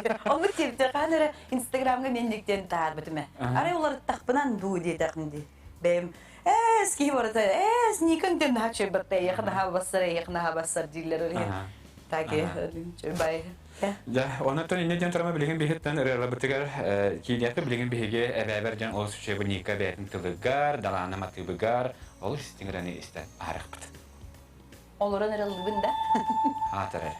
да. Оны тепте канера Инстаграмга мен диктен таар битиме. Арай олар тахпынан бу диетакынди. Бэм эс ки барата эс никон ден хачы батта яхна ха бассар яхна ха бассар диллер. Таки бай. Да, онотон инне ден турама билигин бихеттен ырыла бытыгар киинияты билигин биһиге эбэбер ден ол сүче бу ника бээтин тылыгар, далаана матыбыгар, ол истиңрани истен арыхпыт. Олорон ырылыбын да. Атарар.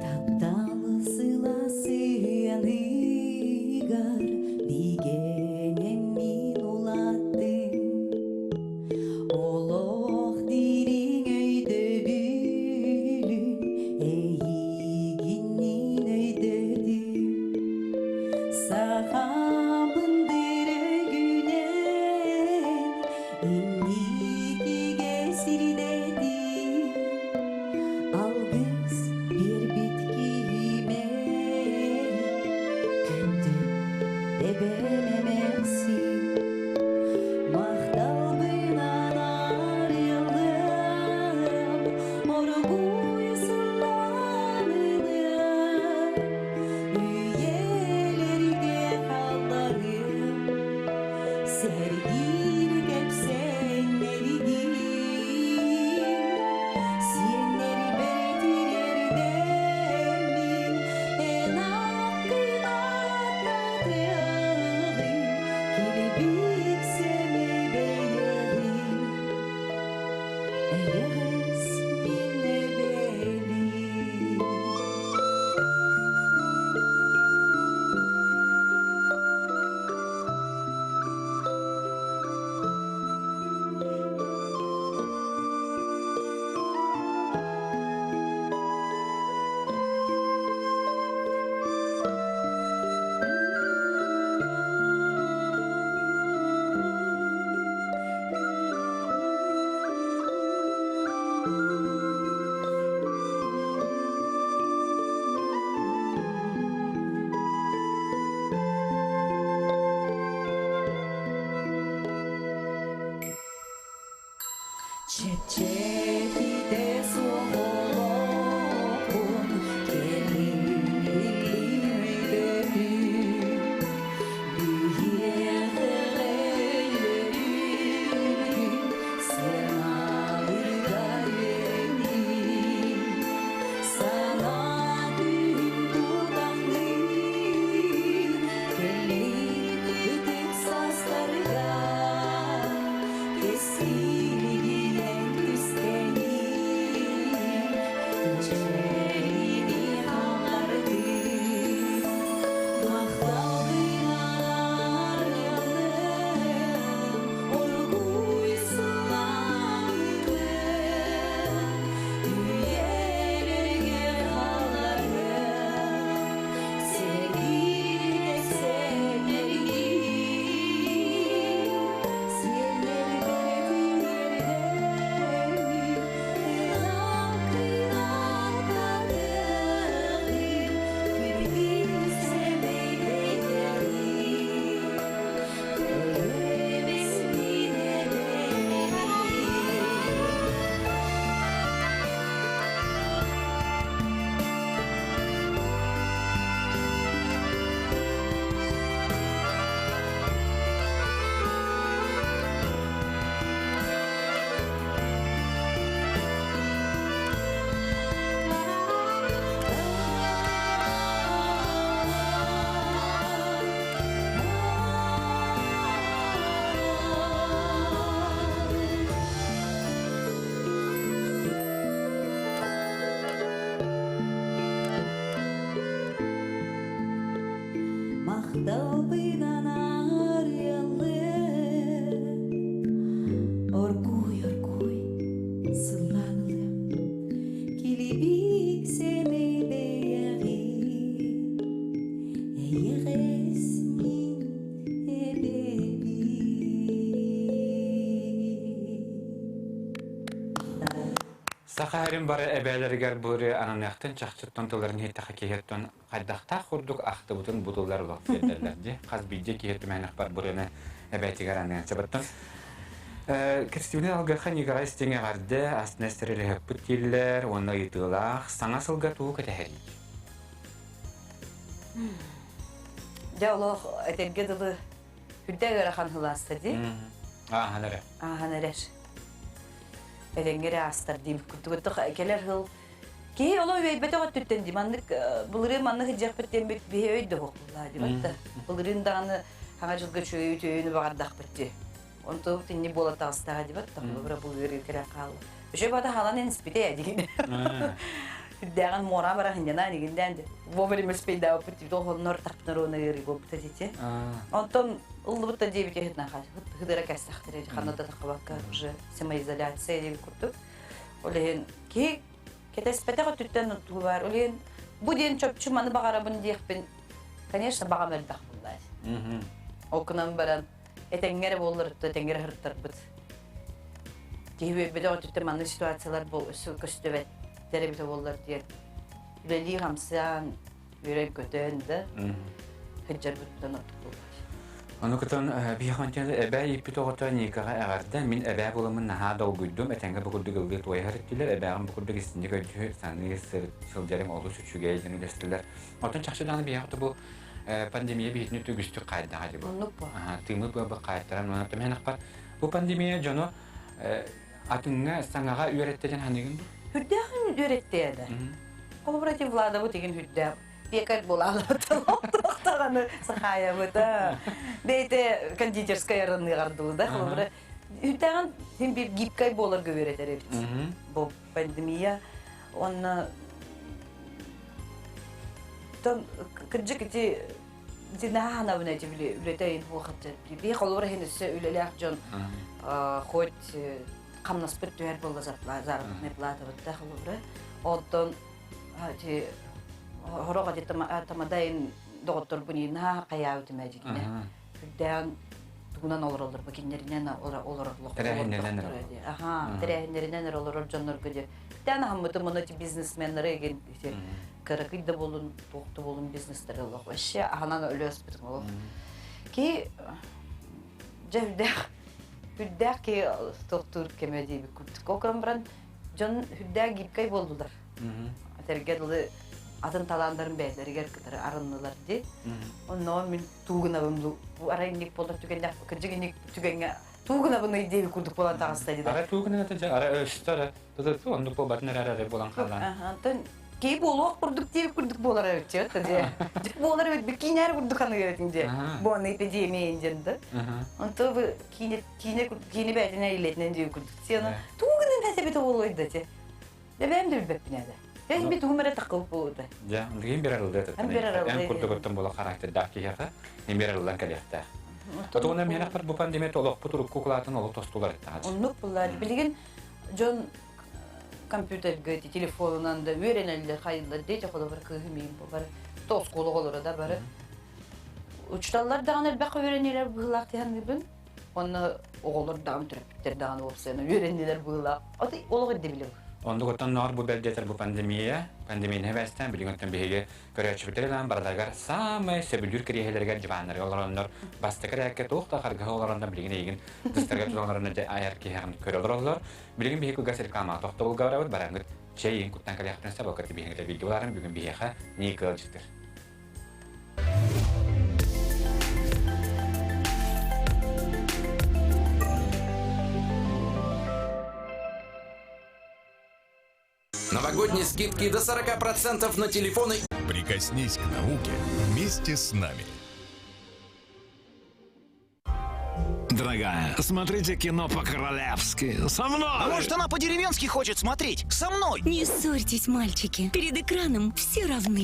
Тапталы сыласыаныгар бигенем мин улаттым. Олох дириң өйдө бүлүн эйигиннин өйдөдүм. Сахабын дирегүнен инникиге сирдедим. Алгыс бербит кийиме күндү эбемемексин. Макталбынан арылдым, оргуй сынланылым. Үйелерге халдарым, сергир кепсеннеригин. Сиеннер беретирердемин, эн аккынаттатыгын, килбик семи бейегин. Эйегис мине бебин. Чэпчэкитэ суох олохпун кэлин Биһиэхэ өйөбүлгүн сыаналыырга үөрэниҥ. Санаа күүһүн тутаҥҥын кэлин ытык саастарга Кэскилигинэн түстэниҥ, кичэлини хаҥардыы. Махталгын арыаллыам, оргууй сылаанньытыам, үйэлэргэ хаалларыам, сэргиир сэбэргиир. Махталбынан арыаллы Оргууй, оргууй, сыллаан ылыам Килибик сэмэй бэйэҕи Эйэҕэс мин эбэбин Саха сирин бары эбээлэригэр бу ырыа ананыахтан чахчыттан тылларын иһиттэххэ киһиэттэн хайдахтаах курдук ахтыбытын бу тыллар олох тиэрдэллэр дии. Хас биирдии киһи түмэһинэх бар бу ырыаны эбээтигэр аныан сөбөттөн. Кристина Алгаха Николай истиҥ эҕэрдэ, астына истэрилэһэппит дииллэр уонна ыйытыылаах саҥа сылга тугу кэтэһэрий? Дьэ олох этэргэ дылы үрдэ ыарахан сылааста дии. Ааһан эрэ. Ааһан эрэр. Этэҥҥэ эрэ аастар диэбит курдук. Кэлэр сыл Киһи олох үөйбэтэх өттүттэн дии маннык былырыын маннык сылдьыахпыт диэн биһи өйдөһүөх буоллаа дии батта. Былырыын даҕаны хаҥа дьылга үчүгэй үтүөйүнү баҕардахпыт дии. Онто тинни буола таҕыстаҕа дии батта. Быра бу ыарыы кэлэн хаалла. Үчүгэй бата хаалан энспите дигин. Үрдээҕин муора бара хиннянаа дигиндээн ди. Вовремя успейдаабыппыт дии тоҕоннор тахпынар уона ыарыы буолбута дии. Онтон ыллыбыт да диэбит иһитинэн хыдыра кэстэхтэрэ ханна да таххыбакка уже самоизоляция диэбит курдук. Ол иһин киһи кэтэспэтэх өттүттэн тугу баар. Ол иһин бу диэн чопчу маны баҕарабын диэхпин, конечно, баҕам элбэх буоллаа. Ол гынан баран этэҥҥэ эрэ буоллар этэҥҥэ эрэ сырыттарбыт. Киһи үөрбэтэх өттүттэн маннык ситуациялар көстүбэттэр эбитэ буоллар диэн үлэлии хамсаан үөрэн-көтөн да сылдьарбыттан ордук буолбат. Ону кытан биһиэхэ эбээ ииппит оҕото Никаҕа эҕэрдэ мин эбээ буоламмын наһаа долгуйдум этэҥҥэ бу курдук ыллыы туойар иттилэр эбээҕим бу курдук истинник өйдүү саныы сылдьарым олус үчүгэй диэн үлэстилэр. Оттон чахчы даҕаны биһиэхэ бу пандемия биһитини түгүстүк хаайдаҕа дии бу. Оннук бу. Тыыммыт быабы хаайтаран уонна тэмэһэнэхпар бу пандемия дьону атыҥҥа саҥаҕа үөрэттэ диэн ханыгын бу? Үрдээхин үөрэттэ да. Холобура ити Владабыт игин үрдээх пекарь буолаалаатаҕаны сахаайабыта. Бэйэтэ кондитерскай арыныгар дылы да холобура үрдээҕин син биир гибкай буоларга үөрэтэр эбит. Бу пандемия уонна тон кырдьык ити динааһанабын эти үлэтэ хуохатты би холобура хин өссө үлэлээх дьон хоть хамнаспыт түһэр буолла заработная плата да холобура оттон ти хорох ати тамадайын доҕотторбун наһаа хайаабытым эдигинэ үрдээн тугунан олороллор бу кинилэринэн олорор аха тэрээһиннэринэн эрэ олорор дьоннорго диэ тээн аһаммытым мұны бизнесменнары эгин кыракый да болун туох да болун бизнестері олох вообще аһанан өлөспүтүм олох ки дьэ үрдээх. Хүрдээх ки тохтуур кеме диэбит курдук. Ол гынан баран дьон хүрдээх гибкай буоллулар. Этэргэ дылы атын талааннарын бэйэлэригэр кытары арыннылар ди. Онно мин туугунабын бу арай инник буолар түгэннэх кырдьык инник түгэҥҥэ туугунабын диэби курдук буолан таҕыста дии. Ара туугунан это ара өстөр туту оннук буолбатын эрэ эрэ буолан хаалан. Антон кии буолуох курдук диэби курдук буолар эбит дии. Буолар эбит бир киинээр курдук аныыр этин дии. Буонный эпидемия диэн да. Онто бу киинэ киинэ киинэ бээтинэ илетинен диэби курдук. Сиана туугунан бэтэбит оҕолой да те. Эбээм да билбэппин эдэ. Эм би тугум эрэ таккылып буолута. Дьэ, билигин бир арылды этэ. Эн бир арылды. Эн курдук оттон буола характердаах киһиэхэ эн бир арыллан кэлиэхтээх. Отугуна миэнэхпэр бу пандемия олохпут урукку кылаатын олох тостулар эттэҕэ. Оннук буллар. Билигин дьон компьютерга телефонунан да үөрэнэллэр хайыллар дети холобур кыыһым иин бу бары оскуола оҕолоро да бары учуталлар даҕаны элбэх үөрэнэлэр быһыылаах тиһанныыбын Онно оҕолор даҕаны төрөппүттэр даҕаны уопсайынан үөрэннилэр быылаах. Аты олох ирдэбилэ Оннук оттон ноор бу бэлдиэтэр бу пандемия, пандемияны бэстэн билигин оттон биһиги көрөөччүбүтэр ылан барыларыгар саамай сөбүлүүр кириэһэлэригэр дьыбааннарга олороннор бастакы эрээккэ туох да харгыһа олороннор билигин эйигин тыстарга тутан олороннор дьэ айар киһиэҕин көрө олороллор. Билигин биһиги кылгас реклама тохтобулга барабыт бараҥҥыт чэй куттан кэлиэхтэн сөп ол биһиги бииргэ буларын бүгүн биһиэхэ Ника ыалдьыттыр. Новогодние скидки до 40% на телефоны. Прикоснись к науке вместе с нами. Дорогая, смотрите кино по-королевски. Со мной! А может, она по-деревенски хочет смотреть? Со мной! Не ссорьтесь, мальчики. Перед экраном все равны.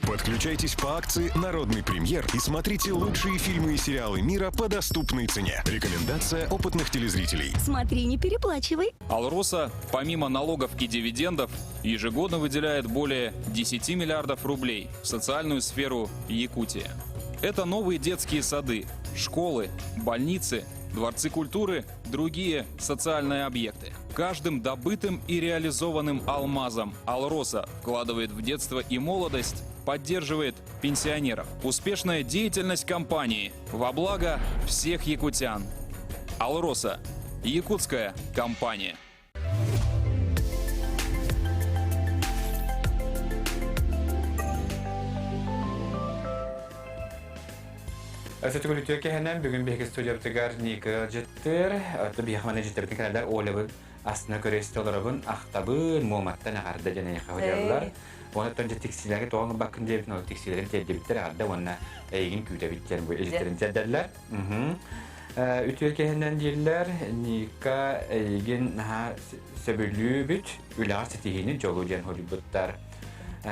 Подключайтесь по акции «Народный премьер» и смотрите лучшие фильмы и сериалы мира по доступной цене. Рекомендация опытных телезрителей. Смотри, не переплачивай. «Алроса» помимо налогов и дивидендов ежегодно выделяет более 10 миллиардов рублей в социальную сферу Якутии. Это новые детские сады, школы, больницы, дворцы культуры, другие социальные объекты. Каждым добытым и реализованным алмазом «Алроса» вкладывает в детство и молодость, поддерживает пенсионеров. Успешная деятельность компании во благо всех якутян. «Алроса» – якутская компания. Өсөтүгүл үтүө кэһэнэн бүгүн биһиги студиябытыгар Ника ыалдьыттыр. Отто биһиэхэ манна дьиттэрбитин кэлэллэр Олябын астына көрө истэ олоробун, ахтабын, Муоматтан эҕэрдэ диэн эйиэхэ хоруйаллар. Онтон дьэ тиксиилэргэ тоҕо ылбаккын диэбитин, ол тиксиилэрин тиэрдибиттэр эҕэрдэ уонна эйигин күүтэбит диэн бу илдьиттэрин тиэрдэллэр. Үтүө кэһэнэн дииллэр, Ника эйигин наһаа сөбүлүүбүт, үлэҕэр ситиһиини дьолу диэн хоруйбуттар.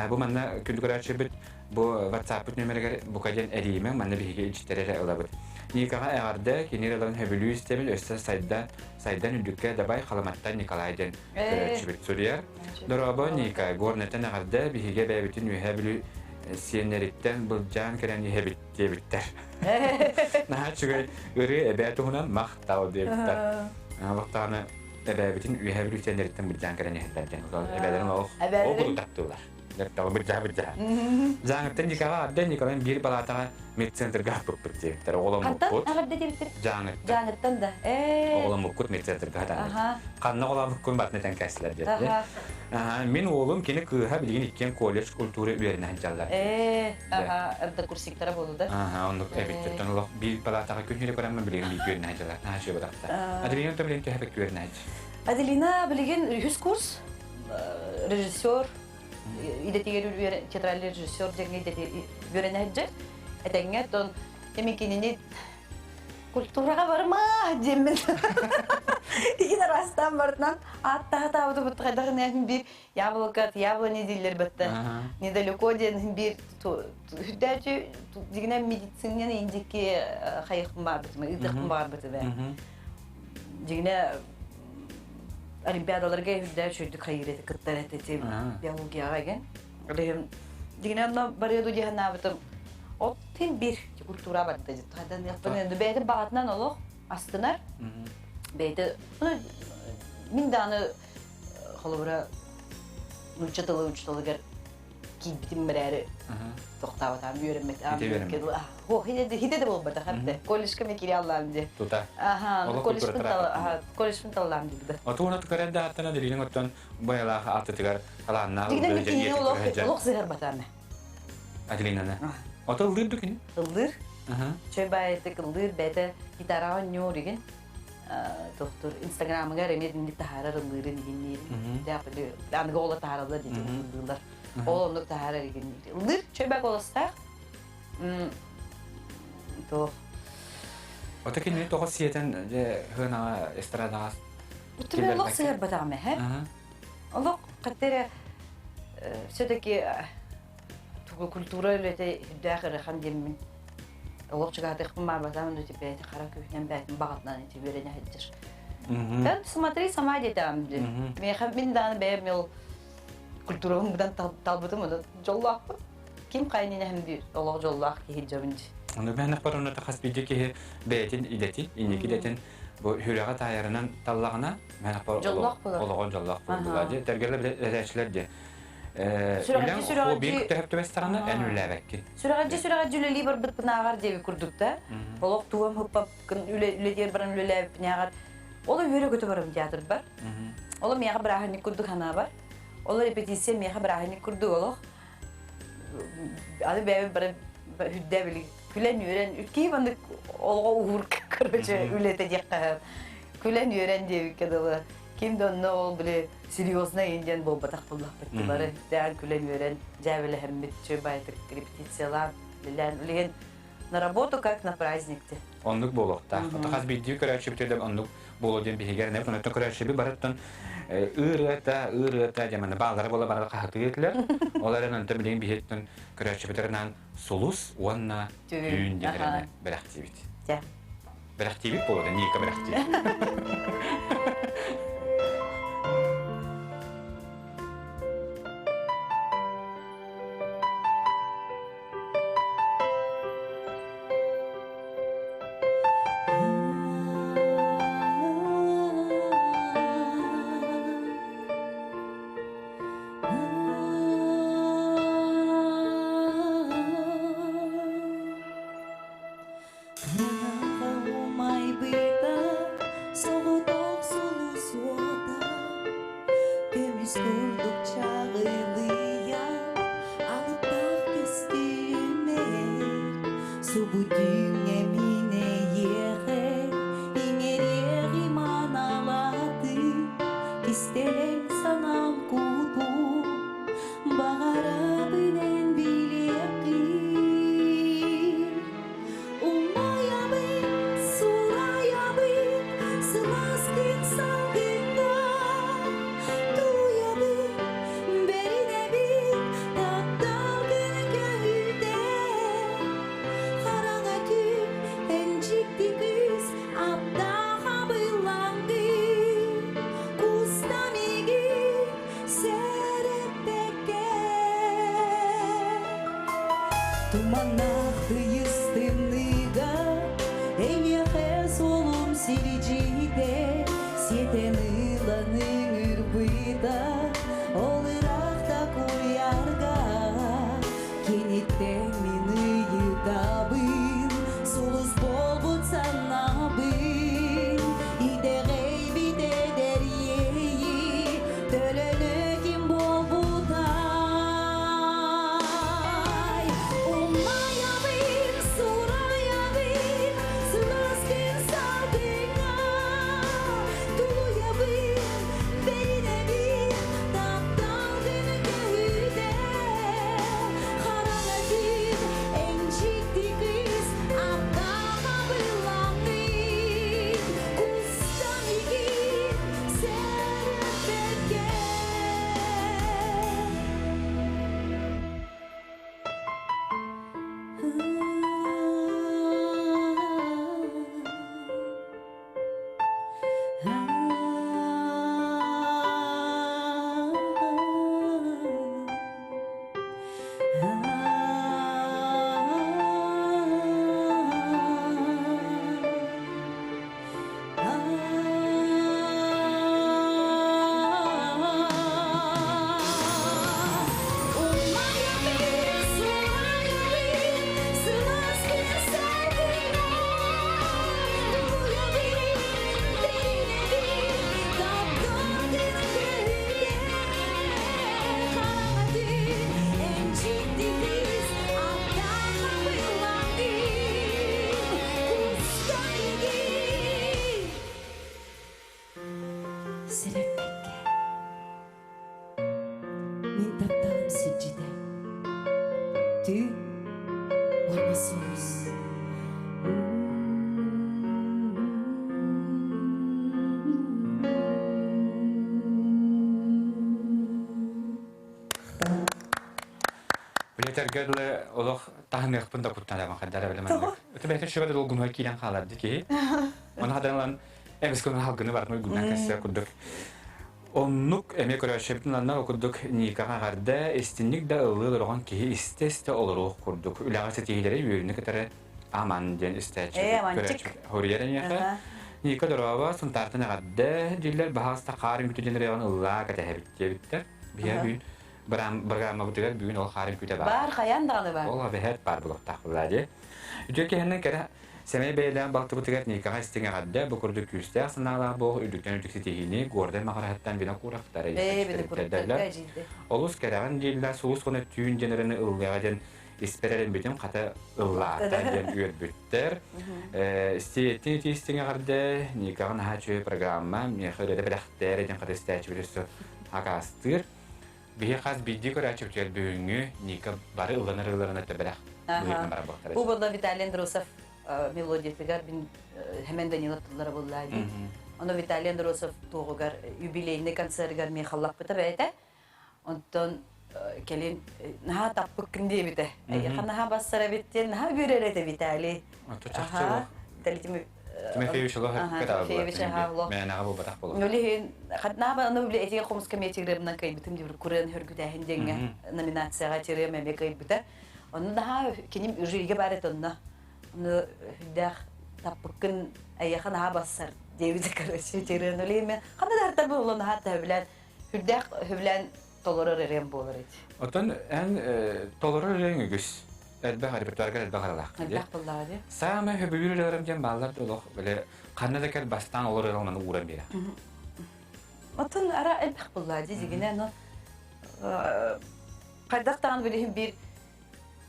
Бу манна күндү көрөөччүбүт Бу WhatsApp-пыт нүөмэригэр бука диэн эрийимэҥ, манна биһиги илдьиттэри эрэ ылабыт. Никаҕа эҕэрдэ, кини ыларын сөбүлүү истэбин, өссө сайда, сайдан үрдүккэ дабай Халаматтан Николай диэн көрөөччүбүт суруйар. Дорообо, Ника, Горнайтан эҕэрдэ, биһиги эбээбитин Үөһээ Бүлүү сиэннэриттэн былдьаан кэлэн иһэбит диэбиттэр. Наһаа үчүгэй ырыа эбээ туһунан махтал диэбиттэр. Олохтоҕуна эбээбитин Үөһээ Бүлүү сиэннэриттэн былдьаан кэлэн иһэллэр диэн. Эбээлэрин олох ол курдук таптыыллар. Бырдьаа-бырдьаа. Дьааҥыттан Никаҕа Арда Николай биир палаатаҕа медцентрга аппыппыт диэбиттэр. Оҕоломмуппут. Хантан диэбиттэр? Дьааҥыттан. Дьааҥыттан да. Ээ. Оҕоломмуккут медцентрга хатааннар. Ханна оҕолообуккун батын этэн кээстилэр диэбиттэр. Мин уолум кини кыыһа билигин иккиэн колледж культура үөрэнэ сылдьаллар. Ээ, аха, однокурсниктара буолу да. Аха, оннук эбиттэр. Олох биир палаатаҕа күн сирэ көрөммүн билигин биир үөрэнэ сылдьаллар. Наһаа үчүгэй батахта. Аделина билигин төһө үөрэнэ сылдьар? Аделина билигин үһүс курс режиссер идэтигэр театральный режиссер диэҥҥэ үөрэнэ сылдьар. Этэҥҥэ оттон эмин кинини культураҕа барыма диэммин игин араастаан барытынан ааттаһа таабыты хайдах инээхин биир яблоко от яблони дииллэр бытта недалеко диэн биир үрдээчү дигинэн медицинен индики хайыхпын баарбытым ыытыахпын баарбытым дигинэ олимпиадаларга үрдээ үчүгдүк хайыыр этэ кыттар этэ ти биологияҕа ген Билигин дигинэ онно барыа ду диэн санаабытым от тин бир культура барда хайдан бэйэтин баҕатынан олох астынар бэйэтэ мин дааны холобура нуучча тылы учуталыгар Киирбитим бэрээри тохтаабатаам үөрэммет. Хо хите де болбата хатта. Колледжка мен кире аллаам ди. Тута. Аха, колледжпын тал, колледжпын таллаам ди. Отуна tukaren да аттана делинин оттон баялаах аттытыгар талааннаах Дигинен кини олох олох сыгар батааме. Аделинаны. Ото ылдыр дүкүн? Ылдыр. Чөй байтык ылдыр бәте гитара ойноор деген. Доктор Инстаграмыгар эме динник тахарар ылдырын дигиннир. Дапы аныга ола тахаралар дейт ылдырлар. Ол оннук тахарар дигиннир. Ылдыр чөй бак олостаах. Тох. Ото кинини тоҕо сиэтен же хынаға эстрадаға Үттүмэ олох сыгар батааме, хэ? Олох каттере все-таки тугу культура үлете хүддээх ырахан диэммин. Олох чугаатыхпын баабатаам ду бэйти хара күүһүнэн бээтин багатынан ити үөрэне сылдьар. Тэн смотри сама диэтээм ди. Миэхэ мин дааны бэйэм ол культурабын будан талбытым ону дьоллоохпун. Ким хайнина һэм биир олох дьоллоох киһи дьабын ди. Ону бээнэх бар онно хас биирдии киһи бэйэтин идэтин, инники идэтин бу хүрэҕэ таайарынан таллаҕына, бээнэх бар Дьоллоох буолар. олоҕун дьоллоох буолла ди. Тэргэлэр билээччилэр ди. Сүрэҕэлдьи Үлэҥ сүрэҕэлдьи биир төһөп түбэстэҕинэ эн үллээбэккин. Сүрэҕэлдьи сүрэҕэлдьи үлэлии барбытпынааҕар диэби курдук да. Олох тугам хыппапкын үлэлиэр баран үлэлээбиппинээҕэр ол үөрэ көтө барым театр бар. Ол миэхэ бырааһынньык курдук санаа бар. Ол репетиция миэхэ бырааһынньык курдук олох. Аны бэйэбин бары үрдээ били күлэн үөрэн киһи маннык олоҕо уһуур короче үлэтэ диэххэ күлэн үөрэн диэбиккэ дылы ким да онно ол били серьезно диэн буолбатах буоллахпыт бары дээн күлэн үөрэн дьээбэлэһэммит чөй байтык репетициялаан билэн билигин на работу как на праздник те Оннук буолуохтаах. Хас биирдии көрөөччүбүт оннук буолуо диэн биһиги эрэнэбит. Онтон көрөөччүбүт барыттан ырыата, ырыата дьаманы баалара буола барар хаһытыы этилэр. Ол эрэн онтон билигин биһиттэн көрөөччүбүтэринэн сулус уонна түүн диэн эрэнэ бэлэхтиибит. Бэлэхтиибит буолуо, Ника бэлэхтиир. Умайбыта соҕотох сулус уота көмүс курдук чаҕылыйа алыптаах көстүүмэр субу түүҥҥэ мин эйиэхэ иҥэриэҕим аналааты кистэлэҥ санаам кутуу баҕарабын эн билиэххин Умайабын, сурайабын, сылааскын салгыҥҥа Тууйабын, бэринэбин, тапталгын көһүтэ Хараҥа түүн, эн дьикти күүс, аптаах абылаҥгын Куста миигин сэрэппэккэ Туманнаах тыйыс тымныыга эйиэхэ суолум сирдьитэ сиэтэн ылан ыҥырбыта ол ыраахта куйаарга киниттэн мин ыйытабын сулус буолбут санаабын итэҕэйбит эдэр иэйии төлөнө ким буолбутай Умайабын, сурайабын, сылааскын салгыҥҥа Тулуйабын, бэринэбин, тапталгын көһүтэ Хараҥа түүн, эн дьикти Сэрэппэккэ. Мин тапталым сирдьитэ. Түүн уонна сулус. Билетэргэ дылы олох таһыныахпын да куттанабын хайдара билэмэн. Өтө бэйэтэ шөбө долгунуга киирэн хаалар ди киһи. Оны хадан эмискэ халгыны барытын уйгунан кэссэ курдук. Оннук эмиэ көрөөччүбүтүн анна курдук Никаҕа эҕэрдэ, истинник да ыллыы олорон киһи истэ-истэ олоруох курдук. Үлэҕэ ситиһиилэри үөрүүнү кытары аман диэн истээччи көрөөччү хоруйар эйиэхэ. Ника дорообо, Сунтаартан эҕэрдэ дииллэр, баһаалыста хаар үҥкүүтэ диэн ырыаҕын ыллаа кэтэһэбит диэбиттэр. Биһиэхэ бүгүн программабытыгар бүгүн ол хаар үҥкүүтэ баар. Баар, хайаан даҕаны баар. Ол эбэһээт баар буолуохтаах буоллаа дии. Үтүө киһинэн кэрэ сэмэй бэйэлээх балтыбытыгар Никаҕа истиҥ эҕэрдэ, бу курдук күүстээх санаалаах буол, үрдүктэн үрдүк ситиһиини Гордай Маҕараһыттан Винокуровтар эйиэхэ Олус кэрэҕин дииллэр, сулус уонна түүн диэн ырыаны ыллыаҕа диэн испэр эрэммитим хата ыллаата диэн үөрбүттэр. Истиэттин ити истиҥ эҕэрдэ, Никаҕа наһаа үчүгэй программа, миэхэ ырыата бэлэхтээр диэн хата истээччибит өссө акаастыыр. Биһи хас биирдии көрөөччүбүтүгэр бүгүҥҥү Ника бары ылланар ырыаларын өттө бэлэх быһыытынан барар буолтара. Бу буолла Виталий Андросов мелодиятыгар мин Хэмэн Данилов тыллара буолла дии. Ону Виталий Андросов туоҕугар юбилейный концерыгар миэхэ бэйэтэ. Онтон кэлин наһаа таппыккын диэбитэ. Эйиэхэ наһаа бассар эбит диэн наһаа үөрэр этэ Виталий. Аха. Тимофеевич олох Тимофеевич аха Мээнэҕэ буолбатах буолуо. Өлүһүн хатнаба аны били этигэ хомуска метигребынан кыйбытым диир курыан хөргүтээһин диэҥҥэ номинацияҕа тириэм эмиэ кыйбыта. Онно наһаа киним жюригэ бар этэ онно. Ону хүндээх таппыккын эйиэхэ наһаа бассар диэбитэ короче тириэн өлүһүн ханна да артар буолла наһаа төһөбүлээн Хүрдээх сөбүлээн толорор эрэм буолар ити. Оттон эн толорор эрэҥ үгүс. Элбэх репертуаргар элбэх аралаах. Элбэх буоллаҕа дии. Саамай сөбүлүүр ырыаларым диэн бааллар да олох бile ханна да кэл бастаан олор ырыаларын ууран биэрэ. Оттон ара элбэх буоллаҕа дии дьигинэ но хайдах даҕаны билиһин биир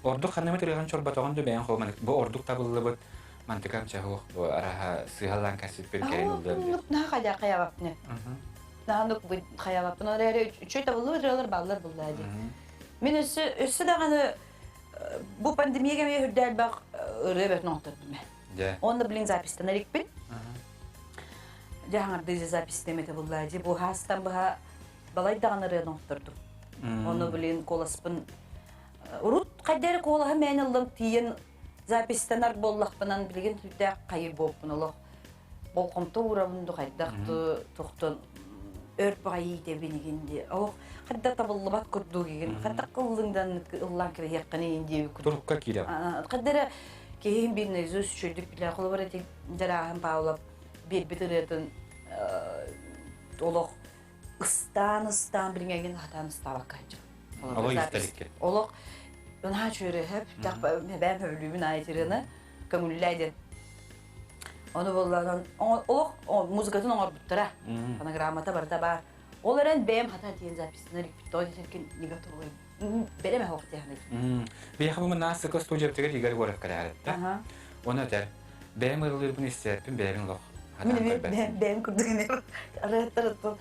Ордук ханнымыт ырыаҕын чорботоҕун да бэйэҥ холман бу ордук табыллыбыт мантыкам чаһуох бу араха сыыһалаан кассиппин кэрин ыллыам диэн. Наһаа хайа хайабаппын. Наһаа хайабаппын. Ол эрээри үчүгэй табыллыбыт ырыалар бааллар буллаа дии. Мин өссө өссө даҕаны бу пандемия кэмигэр үрдэ элбэх ырыа бэртин оҥоттордум ээ. Онно блин записьтан иликпин. Дьэ хаҥардыы записьтем этэ буллаа дии. Бу хаастан быһа балай даҕаны ырыаны оҥоттордум. Ону блин куоласпын урут хайда эрэ куолаһы мээн ыллым тиийэн записьтанар буоллахпынан билигин сүрдээх хайыр буолпун олох болҕомто уурабын ду хайдах тохтон өр баҕайы иитэбин игин дии олох хайда табыллыбат курдук игин хайдах ыллыҥдан ыллаан кэбиһиэххин игин диэбит курдук турукка киирэр хайда эрэ киһим биир наизусть үчүгэйдик билэр холобур ити Дьарааһын Павлов биэрбит ырыатын олох ыстаан-ыстаан билиҥҥэ хатаан ыстаабакка сылдьар. Олох истэриккэ. Олох наһаа үчүгэй бэйэм сөбүлүүбүн аайы тирыны көҥүллээ диэн. Ону буоллаҕынан олох музыкатын оҥорбуттара. Фонограммата барыта баар. Ол эрэн бэйэм хатаан тиийэн записьтанар иликпит. Тоҕо диэтэххин не готовый. Бэлэм оһох диэххин. Биһиэхэ бу мынаас студия Игорь Егоров кэлээриттэ. Оны этэр. Бэйэм ырылыырбын истээппин бэйэбин олох Мин бэйэм курдук эмиэ ырыаттар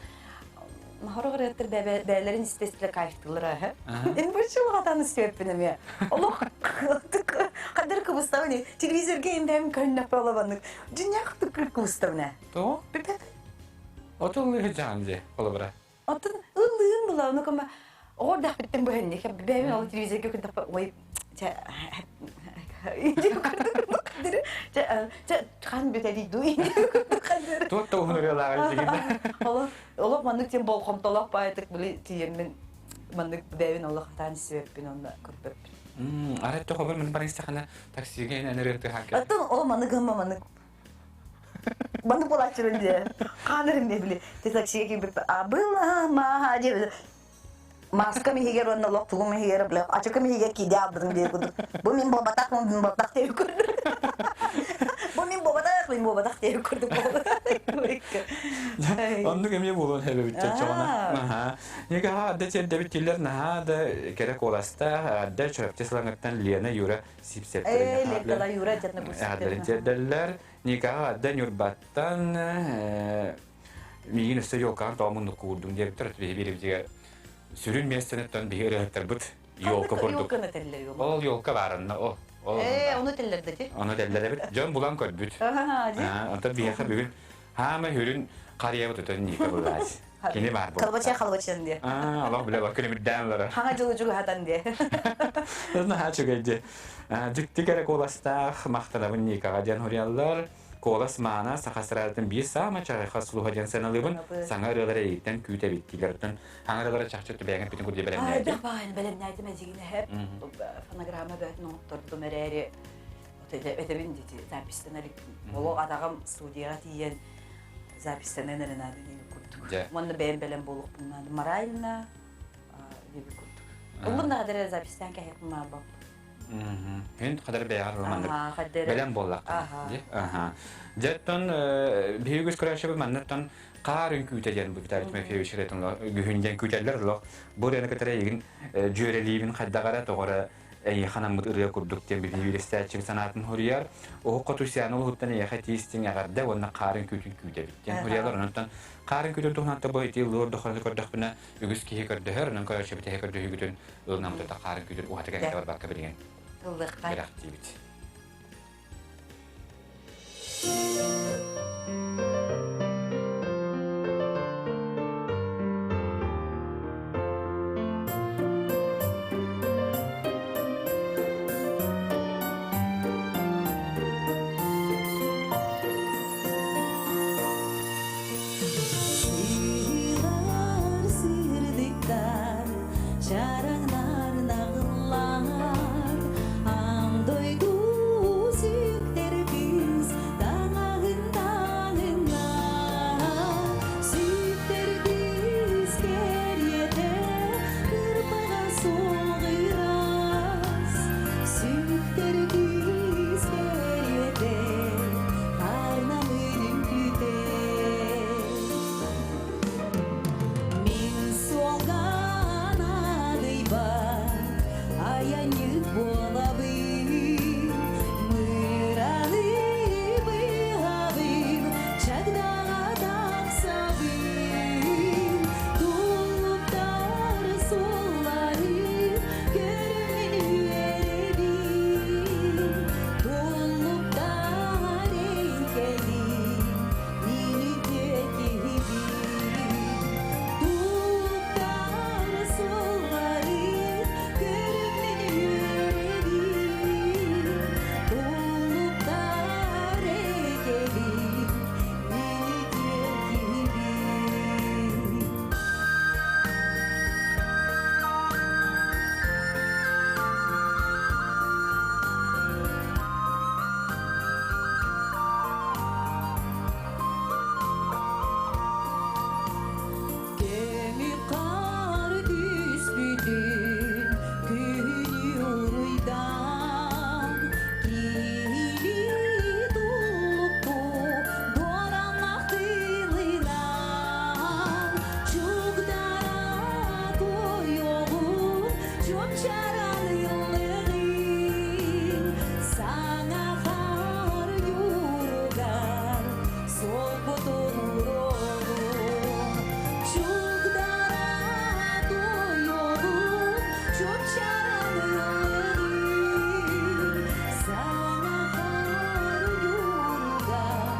Хорох ырыаттар бэйэлэрин истэ-истэ кайфтыыллар аһы. Эн бу хатан истиэппин эмиэ. Олох хадыр кыбыстабын телевизорга эм бэйэм көрүннэхпэ олобаннык. Дьиннээх тыкыр кыбыстабын ээ. Тоҕо? Оту ыллыы сылдьаҕын дии, холобура. Оттон ыллыым була, ону кыма оҕо эрдэхпиттэн быһынньык. Бэйэбин ол телевизорга көрдөхпө, ой, чэ, чэ, хан бүтэлий дуу Туох да уһун ырыалааҕы дигинэ. Олох, олох маннык тем болҕомтолоох баайытык били тиийэммин маннык бэйэбин олох хатаан истибэппин онно көрбөппүн. Арай тохобор мин баран истэххинэ таксига эн ырыа тыһаакка. Оттон ол маннык гымма маннык Маннык буолааччыбын дии. Хаанырым дии били. Ти таксига киирбиппит абыла мааха диэбит. Маскам иһигэр уонна олох тугум иһигэр бile ачыкым иһигэр киирдэ аалбытым диye курдук. Бу мин буолбатах, бу мин буолбатах диye курдук. Бу мин буолбатах, мин буолбатах диye курдук Оннук эмиэ буолуон сөбүт чочоҕуна. Аха. Никаха адда тиэрдэбит тиллэр наһаа да кэрэ куоластаах, адда Чурапчы сылаҥыттан Лена Юра Сипсэптэрин Эҕэрдэлэрин тиэрдэллэр. Никаҕа адда Ньурбаттан. Миигин өссө елкаҕын тоҕо муннук куурдуҥ диэбиттэр. Биһи биирибитигэр сүрүн миэстэниттэн биһи ырыаһыттарбыт елка курдук. Елканы этэллэр Ол елка баарынна ол. Ээ, ону этэллэр да ти. Ону этэллэр эбит. Дьон булан көрбүт. Онтон биһиэхэ бүгүн хаама хүрүн харыйабыт өтөн Ника былаас. Кини баар буолла. Халбача халбачан диye. Аа, олох билэ бар күнүмүрдээн олорор. Хаҥа дьылы дьугаһатан диye. Наһаа үчүгэй дии. Дьикти кэрэ куоластаах махтанабын Никаҕа диэн суруйаллар. Куолас маана саха эстрадатын биир саамай чаҕыйхай сулуһа диэн сыаналыыбын. Саҥа ырыалар эйигиттэн күүтэбит дииллэр. Саҥа ырыалары чахчы бэйэҥ эппитин курдук бэлэмнээтим. Айдах баайын бэлэмнээтим эдьигинэһэ. Фонограмма бөтүн оҥоттордум эрээри этэбин дити записьтан иликпин. Олох атаҕым студияҕа тиийэн записьтанан эрэ наада диэбит курдук. Уонна бэйэм бэлэм буолуохпун наада. Морально диэбит курдук. Ыллым да хадара записьтаан кэһиэхпин наабап. Күн хадар бэйэҕэр ылыманнык бэлэм буоллахха. Аха. Дьэттон биһиги үгүс көрөөччүбүт манныттан хаар үҥкүүтэ диэн бу Виталий Тимофеевич ырыатын күһүн диэн күүтэллэр олох. Бу ырыаны кытары эйигин дьүөрэлиибин хайдах эрэ тоҕо эрэ эйиэхэ анаммыт ырыа курдук диэн биһиги истээччибит санаатын хоруйар. Уһук хоту Сиана улуһуттан эйиэхэ тиистиҥ эҕэрдэ уонна хаар үҥкүүтүн күүтэбит диэн хоруйалар. Онон хаар үҥкүүтүн туһунан бу ити ыллыыр дохону көрдөхпүнэ үгүс киһи көрдөһөр, онон көрөөччүбүт эһэ көрдөһүүгүтүн ылынаммыта хаарын күүтүн уһаты кэҥэтэ барбакка билигин ыллыахха бэлэхтиибит. Сыылар сырдыктар, чараҥнар наҕыллар, аан дойду сүктэр кыыс таҥаһын таҥынна. Сүктэр кыыс кэриэтэ кырпаҕа суох ыраас, сүктэр кыыс кэриэтэ Арнамырым күтэр. Мин суолга наадыйбат айанньыт буолабын. Мыраны быһабын, чагдаҕа тахсабын. Туллуктар суоллары көрөммүн үөрэбин. Туллуктар эйгэлин мин үтүө киһибин. Туллуктар суоллары көрөммүн үөрэбин. Туллуктар эйгэлин мин үтүө киһибин. Кэми хаар түспүтүн күнү уруйдаан, киһилии туллукту дуораннах тылынан, чугдара тойоҕун чуопчаран ыллыгын, саҥа хаар юругар солбутун уруогун, чугдара тойоҕун чуопчаран ыллыгын, саҥа хаар юругар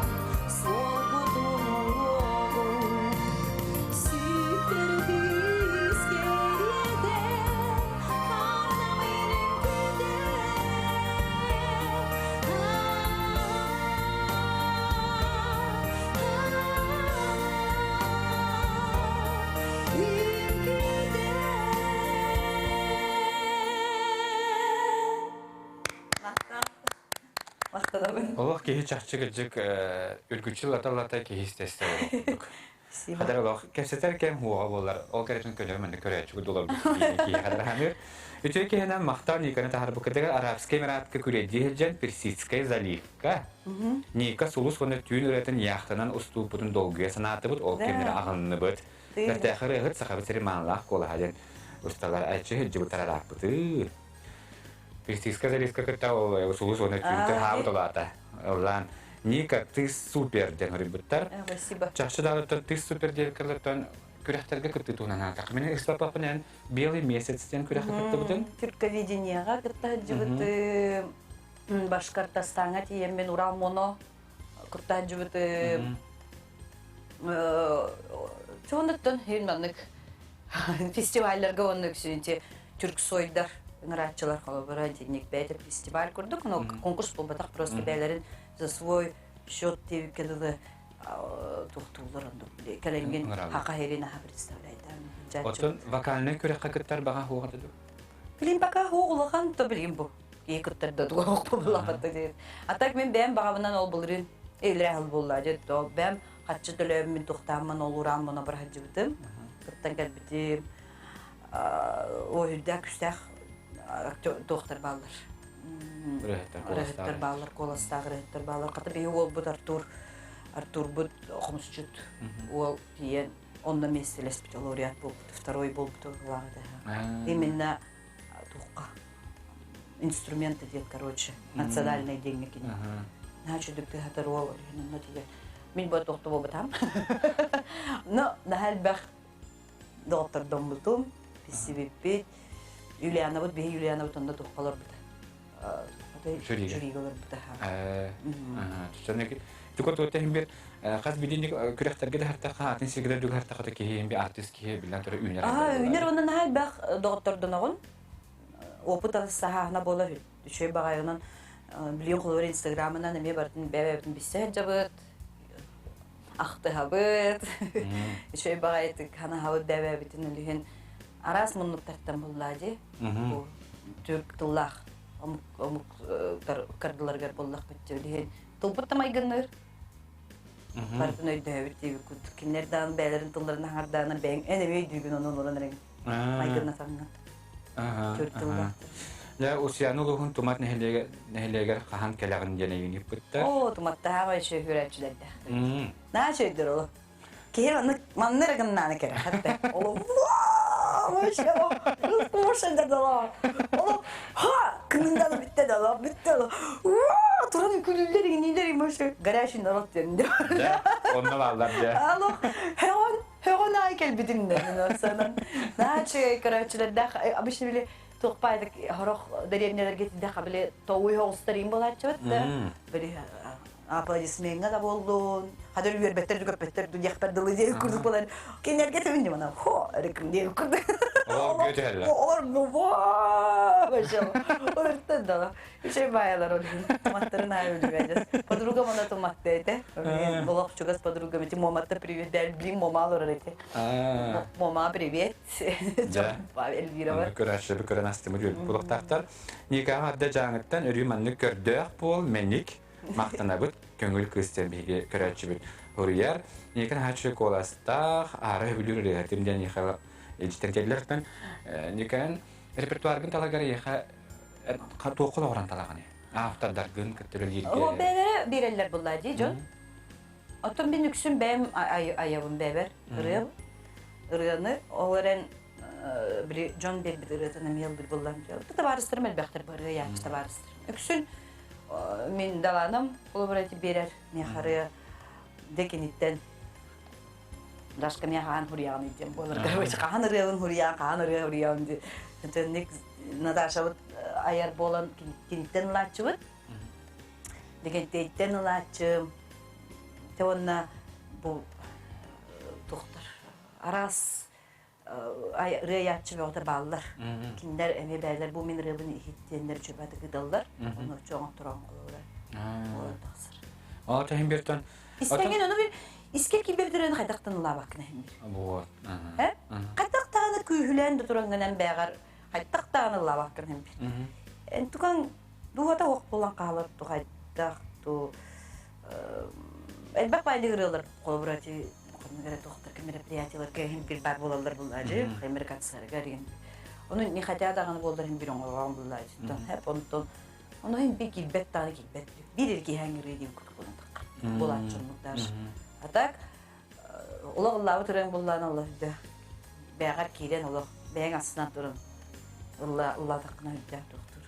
солбутун уруогун. Сүктэр кыыс кэриэтэ хаарнам илин Олох киһи чахчы кырдьык үргүччү лата-лата киһи истэстэ олох. Хадар олох кэпсэтэр кэм хуоҕа буолар. Ол кэрэтин көнөр манна көрөөччү долорбут киһи хадар хамыр. Үтүө киһинэн махтал Никаны таһарбыкытыгар Арабскай Эмиратка күрэдии сылдьан Персидскай заливка Ника сулус уонна түүн ырыатын яхтанан устууппутун долгуйа санаатыбыт, ол кэмнэри аҕынныбыт. Бэртээхэй ырыаһыт сахабыт сири маанылаах куолаһа диэн усталар айчы сылдьыбыттар арааппыты. Персидскай заливка кытта ол сулус уонна түүн хаабыт олаата. Ыллаан. Ника, ты супер диэн хоруйбуттар. Спасибо. Чахчы даҕаттан ты супер диэбиккэлэртэн күрэхтэргэ кыттыы туһунан аатах. Мин ыспаппаппын Белый месяц диэн күрэххэ кыттыбытым. Түрковидениеҕа кытта сылдьыбытым. Башкортостаҥҥа тиийэммин Урал Моно кытта сылдьыбытым. Чуонуттан иһин маннык фестивалларга уонна үксүнчи түрксойдар ыҥырааччылар холобура итинник бэйэтэ фестиваль курдук, но конкурс буолбатах, просто бэйэлэрин за свой счет диэбиккэ дылы туохтууллар оннук кэлэҥҥин хаха иһирин аха представляйдаан. Оттон вокальнай күрэххэ кыттар баҕа хуоҕа ду? Билин пока хуох улахан то билим бу. Ии кыттар да туох буллахата диэн. А так мен бэйэм баҕабынан ол былырыын илре хыл булла дьэ то бэйэм хаччы төлөөммүн тухтааммын ол ураан моно барахадьыбытым. Кыттан кэлбитим. О үрдээх күстээх туохтар бааллар. Ырыһыттар бааллар, куоластаах ырыһыттар бааллар. Хата биһи уолбут Артур, Артурбут хомусчут уол тиийэн онно миэстэлэспит лауреат буолбут, второй буолбут улаҕа Именно туохха инструменты диэн, короче, национальный диэҥҥэ кини. Наһаа үчүгдүк тыһатар уол, онно тиийэ. Мин бу туохта буолбатам. Но наһаа элбэх доҕоттордоммутум, билсибиппит. Юлианабыт, биһи Юлианабыт онно туохха олорбута. Жюрига олорбута. Тука туотта иһин бир хас билинник күрэхтэргэ да хартаха атын сиргэ да хартаха киһи иһин би артист киһи билэн турар үүнэр. Аа, үүнэр онон наһаа элбэх доҕоттордоноҕун. Опыт саһаахна буолар үчүгэй баҕайынан билиэн холобур инстаграмынан эмиэ барытын бэйэ-бэйэбитин билсэ сылдьабыт. Ахтыһабыт. Үчүгэй баҕайытык ханаһабыт бэйэ-бэйэбитин үлүһүн араас муннуктартан буллаа дии. Бу түрк тыллаах омук омук кардыларыгар буллахпыт үлүһүн тылбыт да майгынныыр. Барытын өйдөһөбүт диэбит курдук. Кинилэр даҕаны бэйэлэрин тылларын аҥардаана бэйэҥ эн эмиэ өйдүүгүн онон олорон эрэҥ майгыннатаҥҥын. Түрк тыллаахтар. Дьэ, Усуйаана улууһун Тумат нэһилиэгэр хаһан кэлэҕин диэн эйигин ыыппыттар. Оо, Туматтаах өйшө хүрээччилэрдээх. Наһаа үчүгэйдэр оло. Киһи маннык манна эрэ гыннааны кэрэ хатта. Оло Оло ха кынындан бүттэ да оло бүттэ оло. Туран күлүллэр иҥниилэр имошы горячий народ диэн. Онно бааллар дьэ. Алло, һөҕөн һөҕөн аай кэлбитим да санан. Наһаа үчүгэй көрөөччүлэрдээх обычно били туохпаайдык хорох дэриэбинэлэргэ тидэхэ били тоуй хоҕустарыым буолааччыбыт да били аплодисмеҥҥа да буоллун хадыр үөрбэттэр көппөттөр диэхпэр дылы диэн курдук буолан кинилэргэ төбүн мана хо эриким диэн курдук олор олортон да үчүгэй баайалар ол туматтарын аайы үлүбэдес подругам она туматта этэ олох чугас подругам эти моматта привет блин мома олорор эти мома привет Эльвира Көрөөччүлэри көрөн астымыр үөрбүт буолуохтаахтар. Никаҕа арда дьааҥыттан өрүү маннык көрдөөх буол, мэник, махтанабыт, көҥүл кыыс диэн биһиги көрөөччүбүт суруйар. Ника наһаа куоластаах, аара сөбүлүүр ырыаһытым диэн Михаил илдьитэн кэллэртэн. Никаан репертуаргын талагар эйиэхэ туохха олоҕуран талаҕыный? Автордаргын кытта үлэлииргэ. О, бэйэлэрэ биэрэллэр буллаа дии дьон. Оттон мин үксүн бэйэм айабын бэйэбэр ырыам. Ырыаны ол эрэн били дьон биэрбит ырыатын эмиэ ылбыт буллам. Табаарыстарым элбэхтэр бу ырыа яаччы табаарыстарым. Үксүн мин далааным холобура эти биэрэр миэхэ ырыа декиниттэн Дашка миэхэ хаһан хуруйаҕын диэн буолар. Короче, хаһан ырыабын хуруйаан, хаһан ырыа хуруйаҕын диэн. Итинник Наташабыт айар буолан киниттэн ылааччыбыт. Дегентейтен ылааччым. Те уонна бу тухтар араас ырыайааччы бөҕөтө бааллар. Кинилэр эмиэ бээлэр бу мин ырыабын иһиттиэннэр үчүгэйдик ыыталлар. Ону чоҥ оттороон холобура буолан тахсар. Ол тэһин биртон Истэҥин ону бир искэ киирбэбит ырыаны хайдахтан ылаабаккын иһин бир. Вот. Э? Хайдах даҕаны күүһүлээн да турангынан бээҕэр хайдах даҕаны ылаабаккын иһин бир. Эн тукан дууһата уох буолан хаалар ту хайдах ту элбэх баайлык ырыалар холобура ити ханнык эрэ туохтарга мероприятиеларга иһин бир баар буолаллар буллаажы американцарга деген ону не хотя даҕаны буоллар иһин бир оҥорон буллаажыттан хэп онтон ону иһин бир киирбэт даҕаны киирбэт биир эрэ киһи ырыа диэн курдук буолан буолааччы даже а так олох ыллаабыт ырыаҥ буллаан олох үрдэ бэйэҕэр киирэн олох бэйэҥ астынан туран ылла ыллаатаххына үрдээх туохтуур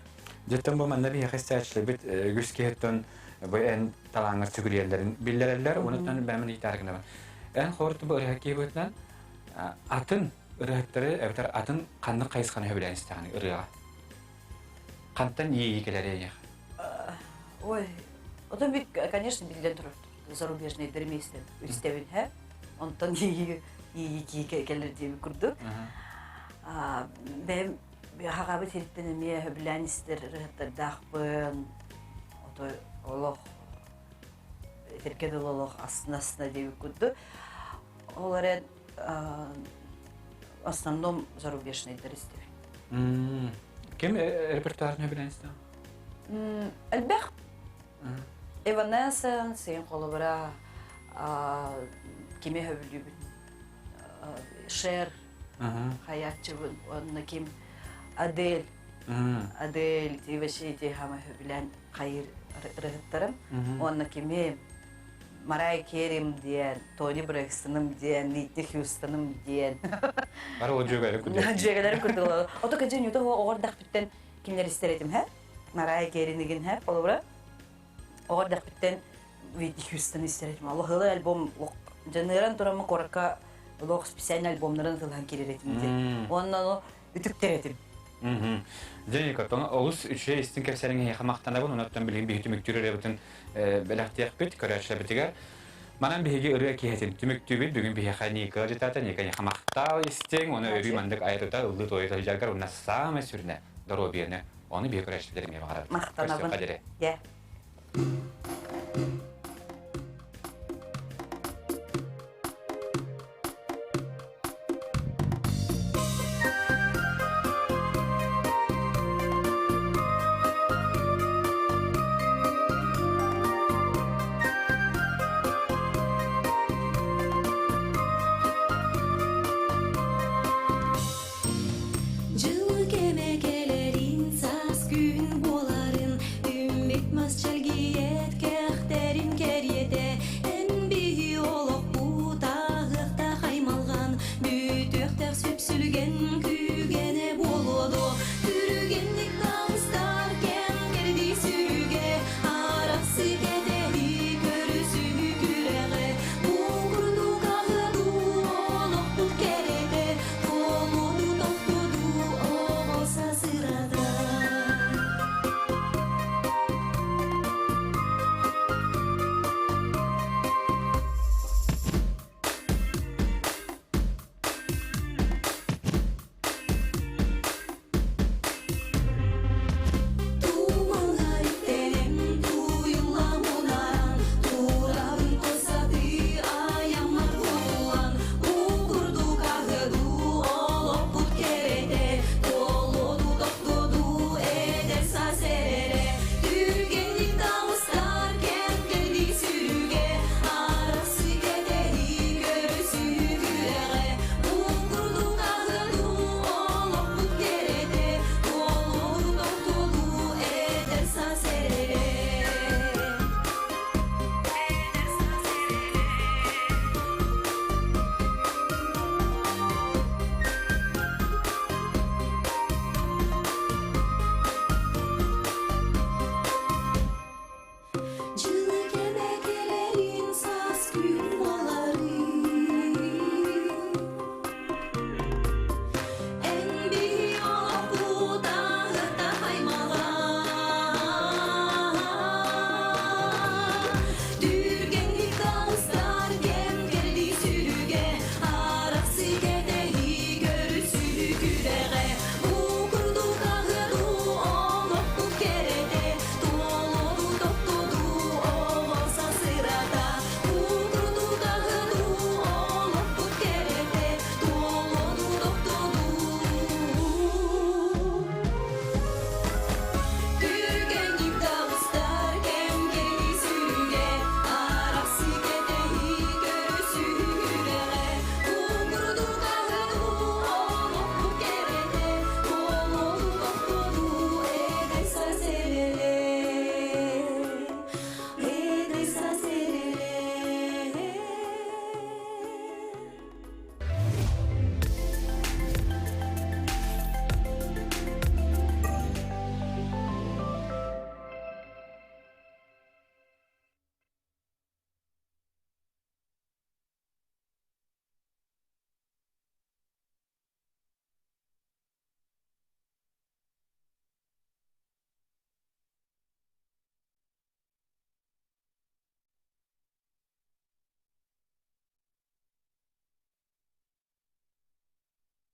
Дьэттэн бу манна биһиэхэ истээччилэрбит үгүс киһиттэн бу эн талааҥҥар сүгүрүйэллэрин биллэрэллэр. Онуттан бэйэм ыйытаары гынабын. Эн хоорту бу ырыа киһибытынан атын ырыаһыттары эбэтэр атын ханнык хайысханы сөбүлээн истэҕиний ырыаҕа? Хантан иэйии кэлэр эйиэхэ? Ой, отон бит, конечно, биллэн турар зарубежныйдары миэстэ истэбин, һэ? Онтон иэйии иэйии кэлэр диэбит курдук. Бэйэм хаҕабыт сириттэн эмиэ сөбүлээн истэр ырыһыттардаахпын. Ото олох этэргэ дылы олох астына-астына диэбит курдук. Ол эрэн в основном зарубежныйдар истэбин. Ким репертуарын сөбүлээн истэҕин? Элбэх. Evanescence, сен холобура кими сөбүлүүбүн? Шер хаяччыбын уонна ким Адель. Адель вообще ити хама сөбүлээн хайыр ырыһыттарым. Уонна кими Марай Керим диэн, Тони Брэкстоным диэн, Уитни Хьюстоным диэн. Бары ол дьүөгэлэри курдук. Дьүөгэлэри курдук. Ото кэдьэ ньута оҕор дахпыттан кинилэр истэр этим һэ. Марай Керинигин һэ, холобура. Оҕор дахпыттан Уитни Хьюстон истэр этим. Аллах альбом дьаныаран тураммы куоракка олох специальный альбомнарын ылан кирер этим диэн. Уонна үтүктэр этим. Дьэ, олус үчүгэй истиҥ кэпсээниҥ эһиэхэ махтанабын. Онон билигин биһи түмүктүүр ырыабытын бэлэхтиэхпит, көрөөччүлэрбитигэр. Манан биһиги ырыа киэһэтин түмүктүүбүт. Бүгүн биһиэхэ Ника ыалдьытаата. Ника эйиэхэ махтал истиҥ. Уонна өрүү маннык айа-тута, ыллыы-туойа сылдьаргар уонна саамай сүрүнэ доруобуйаны. Ону биһиги көрөөччүлэр эмиэ баҕарабыт. Махтанабын. Көрсүөххэ диэри. Дьэ. Дьыл кэмэ кэлэрин, саас күн буоларын, Үүммүт мас чэлгийэт кэхтэрин кэриэтэ, Эн биһи олохпут ааһыахтаах аймалҕан, Бүтүөхтээх сүпсүлгэн.